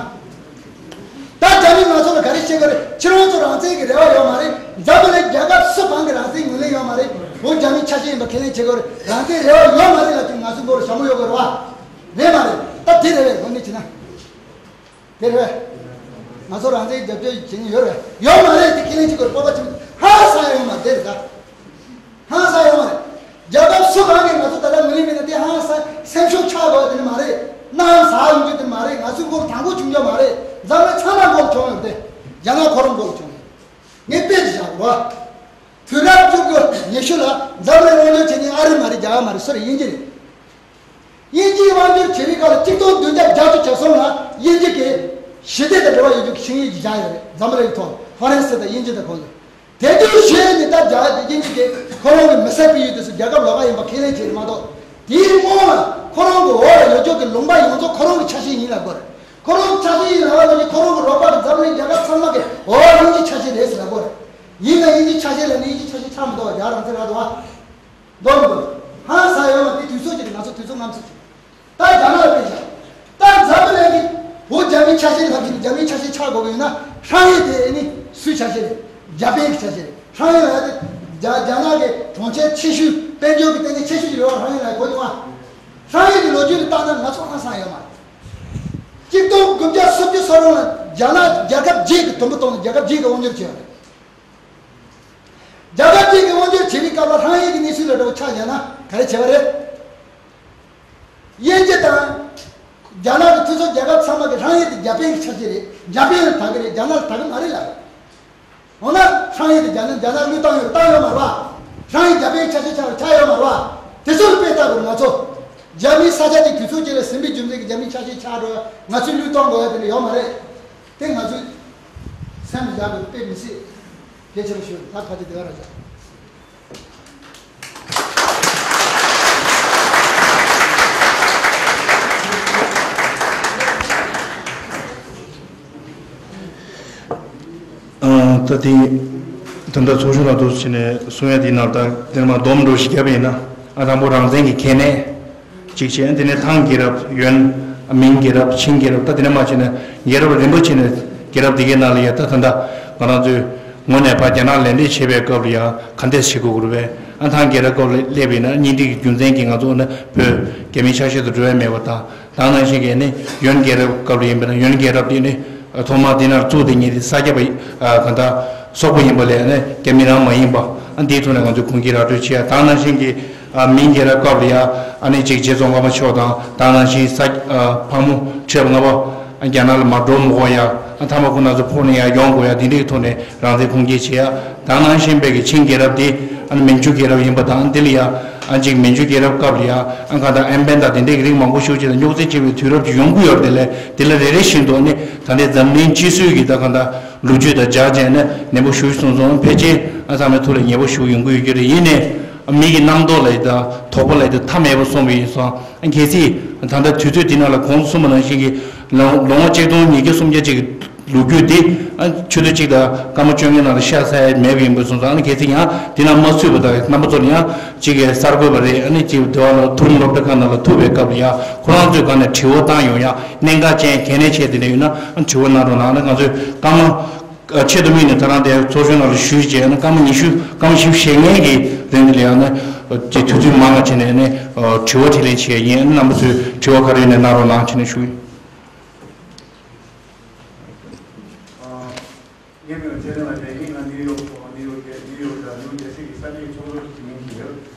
ད་རྒྱ་མི་ང་ཚོ་ལ་ག་རེ་བྱེད་དགོས་རེད། ཕྱི་རོལ་ཚོ་རང་བཙན་གྱི་རེ་བ་ཡོད་མ་རེད། འཛམ་བུ་གླིང་རྒྱལ་ཁབ་སུ་གང་གི་རང་བཙན་ངོས་ལེན་ཡོད་མ་རེད། འོ་རྒྱ་མི་ཆ་ཤས་ཡིན་པ་ཁས་ལེན་བྱེད་དགོས་རེད། རང་བཙན་རེ་བ་ཡོད་མ་རེད་ལབ་དུས་ང་ཚོ་མགོ་ལ་ཞྭ་མོ་གཡོག་དགོས་རེད་བ། རེད་མ་རེད། ད་དེ་རེད་བས། དངོས་གནས་བྱས་ན། དེ་རེད་བས། ང་ཚོ་རང་བཙན་རྒྱབ་སྐྱོར་བྱེད་མཁན་ཡོད་རེད། ཡོད་མ་རེད། དེ་ཁས་ལེན་བྱེད་དགོས་རེད། སྤོབས་པ་ཆེན་པོ་ཧང་སང་ཡོད་མ་རེད་ད། ཧང་སང་ཡོད་མ་རེད། རྒྱལ་ཁབ་སུ་གང་གིས་ང་ཚོ་ད་ལྟ་ངོས་ལེན་མེད་ན་དེ་ཧང་སང་སེམས་ཤུགས་ཆག་དགོས་དེ་ནི་མ་རེད། གནམ་ཟག་ཡོང་རྒྱུ་དེ་མ་རེད། ང་ཚོའི་མགོ་ལ་དང་པོ་བྱུང་རྒྱུ་མ་རེད། འཛམ་གླིང་ཚང་མ་མགོ་ལ་བྱུང་ཡོད་དེ། རྒྱ་ནག་ཁོ་རང་མགོ་ལ་བྱུང་ཡོད། ངས་དཔེ་ཅིག་བཞག་གོ། དུས་རབས་བཅུ་དགུ་ཉི་ཤུ་ལ་འཛམ་གླིང་དབང་སྒྱུར་བྱེད་མཁན་ཨ་རི་མ་རེད། རྒྱ་གར་མ་རེད། སུ་རེད། དབྱིན་ཇི་རེད། དབྱིན་ཇིའི་དབང་སྒྱུར་བྱེད་པའི་སྐབས་ལ་ཆིག་སྟོང་བདུན་བརྒྱ་བརྒྱད་ཅུ་གྱ་གསུམ་ལ་དབྱིན་ཇི་གིས་ཞི་བདེ་དང་འབྲེལ་བ་ཡོད་རྒྱུ་གི་ཆིངས་ཡིག་ཅིག་བཞག་ཡོད་རེད། འཛམ་བུ་གླིང་ཐོག་ཧྥ་རན་སི་དང་དབྱིན་ཇི་དང་ཁོང་ཚོ། དེ་དུས་གཞི་ནས་ད་རྒྱ་དབྱིན་ཇི་གིས་ཁོ་རང་གི་མི་སེར་སྤེལ་ཡུལ་དེ་ཚོ་རྒྱལ་ཁབ་ལོགས་ཀ་ཡིན་པ་ཁས་ལེན་བྱས་རེད་མ་གཏོགས། དེའི་སྔོན་ལ་ཁོ་རང་གི་འོག་ལ་ཡོད་རྒྱུ་གི་ལུང་པ་ཡོངས་རྫོགས་ཁོ་རང་གི་ཆ་ཤས་ཡིན་ལབ་དགོས་རེད། ཁོ་རང་གི་ཆ་ཤས་ཡིན་ལབ་པ་ནི་ཁོ་རང་གི་རོགས་པ་གི་འཛམ་གླིང་རྒྱལ་ཁབ་ཚང་མ་གི་འོག་དབྱིན་ཇིའི་ཆ་ཤས་རེད་ཟེར་ལབ་དགོས་རེད། ཡིན་ན་དབྱིན་ཇིའི་ཆ་ཤས་ལབ་ནས་དབྱིན་ཇིའི་ཆ་ཤས་ཆགས་མི་འདུག་བ། རྒྱ་རང་བཙན་རག་འདུག་བ། འདོར་མི་འདུག་ཧང་སང་ཡོད་མ་རེད། དེ་དུས་ཚོད་ཅིག་རེད། ང་ཚོ་དུས་ཚོད་དངངས་འཚབ་ཅིག་ད་རྒྱ་ནག་ལ་དཔེ་བཞག་ད་འཛམ་བུ་གླིང་གི་བོད་རྒྱ་མིའི་ཆ་ཤས་ལབ་ཀྱི་འདུག་རྒྱ་མིའི་ཆ་ཤས་ཆགས་དགོས་ཀྱི་ཡོད་ན། ཧྲང་ཧའེ་དེ་ནི་སུའི་ཆ་ཤས་རེད། འཇར་པན་གྱི་ཆ་ཤས་རེད། ཧྲང་ཧའེ་ལ་དེ་རྒྱ་རྒྱ་ནག་གི་གྲོང་ཁྱེར་ཆེ་ཤོས། དཔལ་འབྱོར་གྱི་སྟེང་ནས་ཆེ་ཤོས་ཀྱི་རེད་བ། ཧྲང་ཧའེ་ལ་གོ་མྱོང་ང་། ཧྲང་ཧའེ་གི་ལོ་རྒྱུས་ལ་བལྟས་ན་ང་ཚོ་ཧང་སང་ཡོད་མ་རེད། ཆིག་སྟོང་དགུ་བརྒྱ་སུམ་ཅུ་སོ་གཅིག་ལ་རྒྱ་ནག་རྒྱལ་ཁབ་བརྒྱད་ཀྱི་དུམ་བུ་སྟོང་ནས་རྒྱལ་ཁབ་བརྒྱད་ཀྱི་དབང་སྒྱུར་བྱས་པ་རེད། རྒྱལ་ཁབ་ཅིག་གི་དབང་སྒྱུར་བྱེད་པའི་སྐབས་ལ་ཧྲང་ཧའེ་གི་གནས་ཚུལ་ལ་འདྲ་བོ་ཆ་བཞག་ན་ག་རེ་བྱས་པ་རེད། དབྱིན་ཇི་དང་རྒྱ་ནག་གི་མཐུན་ཕྱོགས་རྒྱལ་ཁབ་ཚང་མ་གི་ཧྲང་ཧའེ་དེ་འཇར་པན་གི་ཆ་ཤས་རེད། འཇར་པན་ལ་དག་གི་རེད། རྒྱ་ནག་ལ་དག་གི་མ་རེད་ལབ། འོ་ན་ཧྲང་ཧའེ་དེ་རྒྱ་ནག་རྒྱ་ནག་བློས་བཏང་ཡོད་བཏང་ཡོད་མ་རེད་བ། ཧྲང་ཧའེ་འཇར་པན་གི་ཆ་ཤས་ཆགས་རེད་ཆགས་ཡོད་མ་རེད་བ། དེ་ཚོ་ལ་དཔེ་ལྟ་དགོས་ང་ཚོ། རྒྱ་མིའི་ས་ཆ་དེ་དུས་ཚོད་ཅིག་ལ་ཟིན་པའི་རྒྱུ་མཚན་གྱིས་རྒྱ་མིའི་ཆ་ཤས་ཆགས་འགྲོ་ང་ཚོས་བློས་གཏོང་དགོས་ཡ་དེ་འདྲ་ཡོད་མ་རེད། དེ་ང་ཚོས་སེམས་ལ་བཞག་དགོས་དཔེ་མི་སྲིད། གལ་ཆེན་པོ་ཞིག་ད་ཕ་དེ་དེ་ག་ར་བཞག་ད་དེ་ད་ལྟ་ཚོགས་ཆུང་ལ་འདུག་བྱས་ནས་གསུང་ཡ་དེའི་ནང་ད་དེ་མ་སྡོམ་འགྲོ་ཞིག་བརྒྱབ་པ་ཡིན་ན། ཨ་དང་པོ་རང་བཙན་གྱི་ཁེ་ནས་གཅིག་བྱས། དེ་ནས་ཐང་རྒྱལ་རབས། ཡོན། མིང་རྒྱལ་རབས། ཆིང་རྒྱལ་རབས། ད་དེ་ནས་མ་བྱས་ན་རྒྱལ་རབས་རིམ་པ་བྱས་ནས་རྒྱལ་རབས་དེ་གའི་ནང་ལ་ཡ་ད་ད་ལྟ་ང་རང་ཚོའི་ངོས་ནས་ཕར་རྒྱ་ནག་ལ་ལན་འདེབས་བྱེད་པའི་སྐབས་ལ་ཡ་ག་འདྲས་བྱེད་དགོས་ཀྱི་རེད་པས། ཨ་ཐང་རྒྱལ་རབས་སྐབས་ལ་སླེབས་པ་ཡིན་ན་གཉིས་འདི་གི་རྒྱུ་མཚན་གྱིས་ང་ཚོ་ནི་བོད་རྒྱ་མིའི་ཆ་ཤས་སུ་འགྲོ་ཡ་མེད་པ་དང་། ད་ནང་བཞིན་གྱི་ནི་ཡོན་རྒྱལ་རབས་སྐབས་ལ་ཡིན་པ་ན་ཡོན་རྒྱལ་རབས་དེ་ནི་ཐོག་མར་འདི་ནང་བཙུགས་དེ་ཉིད་དེ་ས་སྐྱ་པ་ག་ད་སོག་པོ་ཡིན་པ་ལས་ནི་རྒྱ་མི་རང་མ་ཡིན་པ། ཨ་འདིའི་ཐོག་ནས་ང་ཚོས་ཁུངས་སྐྱེལ་ར་སྤྲོད་བྱེད་ཡ། ད་ནང་བཞིན་གྱི་མིང་རྒྱལ་རབས་སྐབས་ལ་ཡ་ཨ་ནི་གཅིག་རྗེ་ཙོང་ཁ་པ་མཆོག་དང་། ད་ནང་བཞིན་ས་ཕག་མོ་ཁྲི་རབས་ལྔ་པ་རྒྱ་ནག་ལ་མར་འགྲོ་མི་དགོས་ཡ། ཨ་མཐའ་མ་ཁོ་ན་ཚོ་ཕོག་ནས་ཡ་ཡོང་དགོས་ཡ། འདི་འདྲའི་ཐོག་ནས་རང་བཙན་ཁུངས་སྐྱེལ་བྱེད་ཡ། ད་ནང་བཞིན་པའི་གི་ཆིང་རྒྱལ་རབས་དེ་ཨ་ནི་མན་ཇུ་རྒྱལ་རབས་ཡིན་པ་དང་། འདི་ལ་ཡ་ཨ་ཅིག་མན་ཇུ་རྒྱལ་རབས་སྐབས་ལ་ཡ་ཨ་ག་ད་ཨན་པན་དང་དེ་འདྲའི་གི་རིགས་མང་པོ་ཞེ་པོ་ཅིག་ལ་རྙོག་འཛིང་ཆེ་བའི་དུས་རབས་ཅིག་ཡོང་གི་ཡོད་རེད། དེ་ལས་དེ་ལ་རེ་རེ་བཞིན་དུ་ཨ་ནི་ད་ལྟའི་འཛམ་གླིང་སྤྱི་སྲོལ་གྱི་ད་ག་ད་ལོ་རྒྱུས་དང་སྦྱར་བྱས་ནས་ནན་པོ་ཞུ་སོང་སོང་། ཕལ་ཆེར་ཨ་ཚང་མའི་ཐུགས་ལ་ཉེ་པོ་ཞུ་ཡོང་གི་ཡོད་རྒྱུ་རེད། ཡིན་ནའི་མི་གི་རྣམ་རྟོག་ལ་ཡི་ད་དོགས་པ་ལ་ཡི་ད་མཐའ་མེད་པ་སོང་བ་ཡིན་སོང་། ཨ་གལ་སྲིད་ད་ལྟ་དུས་ཚོད་འདི་ནང་ལ་གོང་དུ་གསུངས་པ་ནང་བཞིན་གྱི་ལོ་ལོ་ངོ་གཅིག་སྟོང་ཉིས་བརྒྱ་སུམ་བརྒྱ་ཅིག་གི་ལོ་རྒྱུས་འདི་ཨ་ཆུ་ཚོད་གཅིག་དང་སྐར་མ་བཅོ་ལྔའི་ནང་ལ་ཤར་ཚར་ཡ་མེད་པ་ཡིན་པ་སོང་ཙང་། ཨ་ནི་གལ་སྲིད་ཡང་འདི་ནང་མ་ཚུད་པ་དང་རྣམ་པ་ཚོ་ལ་ཡང་གཅིག་གི་གསར་འགོད་པ་རེད། ཨ་ནི་གཅིག་འདི་བ་ལ་མཐོ་རིམ་སློབ་གྲྭ་ཁག་ནང་ལ་ཐུག་པའི་སྐབས་ལ་ཡང་ཁོ་རང་ཚོའི་སྒང་ནས་དྲི་བ་བཏང་ཡོང་ཡ། གནད་འགག་ཅན་གལ་གནད་ཆེ་དེ་འདྲ་ཡོད་ན་ཨ་དྲི་བ་གནང་རོགས་གནང་། ཨ་ནི་ང་ཚོས་སྐར་མ་ཆེད་དུ་དམིགས་ནས་ད་རང་དེ་ཚོགས་ཆུང་ནང་ལ་ཞུས་རྗེས་ནི་སྐར་མ་ཉི་ཤུ་སྐར་མ་བཞི་བཅུ་ཞེ་ལྔའི་གི་རིང་དེ་ལ་ཡང་ནི་ཅིག་དུས་ཚོད་མང་བ་བྱས་ནས་ནི་དྲི་བ་དྲིས་ལན་བྱས་ཡིན། རྣམ་པ་ཚོས་དྲི་བ་ག་རེ་ཡོད་ན་གནང་རོགས་གནང་བྱས་ནས་ཞུ་གི་ཡིན། ངས་མི་ཚེ་རིང་ལ་དེ་ཡིན་ང་ནིའུ་ཡོག་ནིའུ་ཡོག་གི་ནིའུ་ཡོག་དང་ནིའུ་ཇར་སི་གི་ས་གནས་ཚོགས་འདུར་འཛུལ་མིན་ཞིག་ཡོད།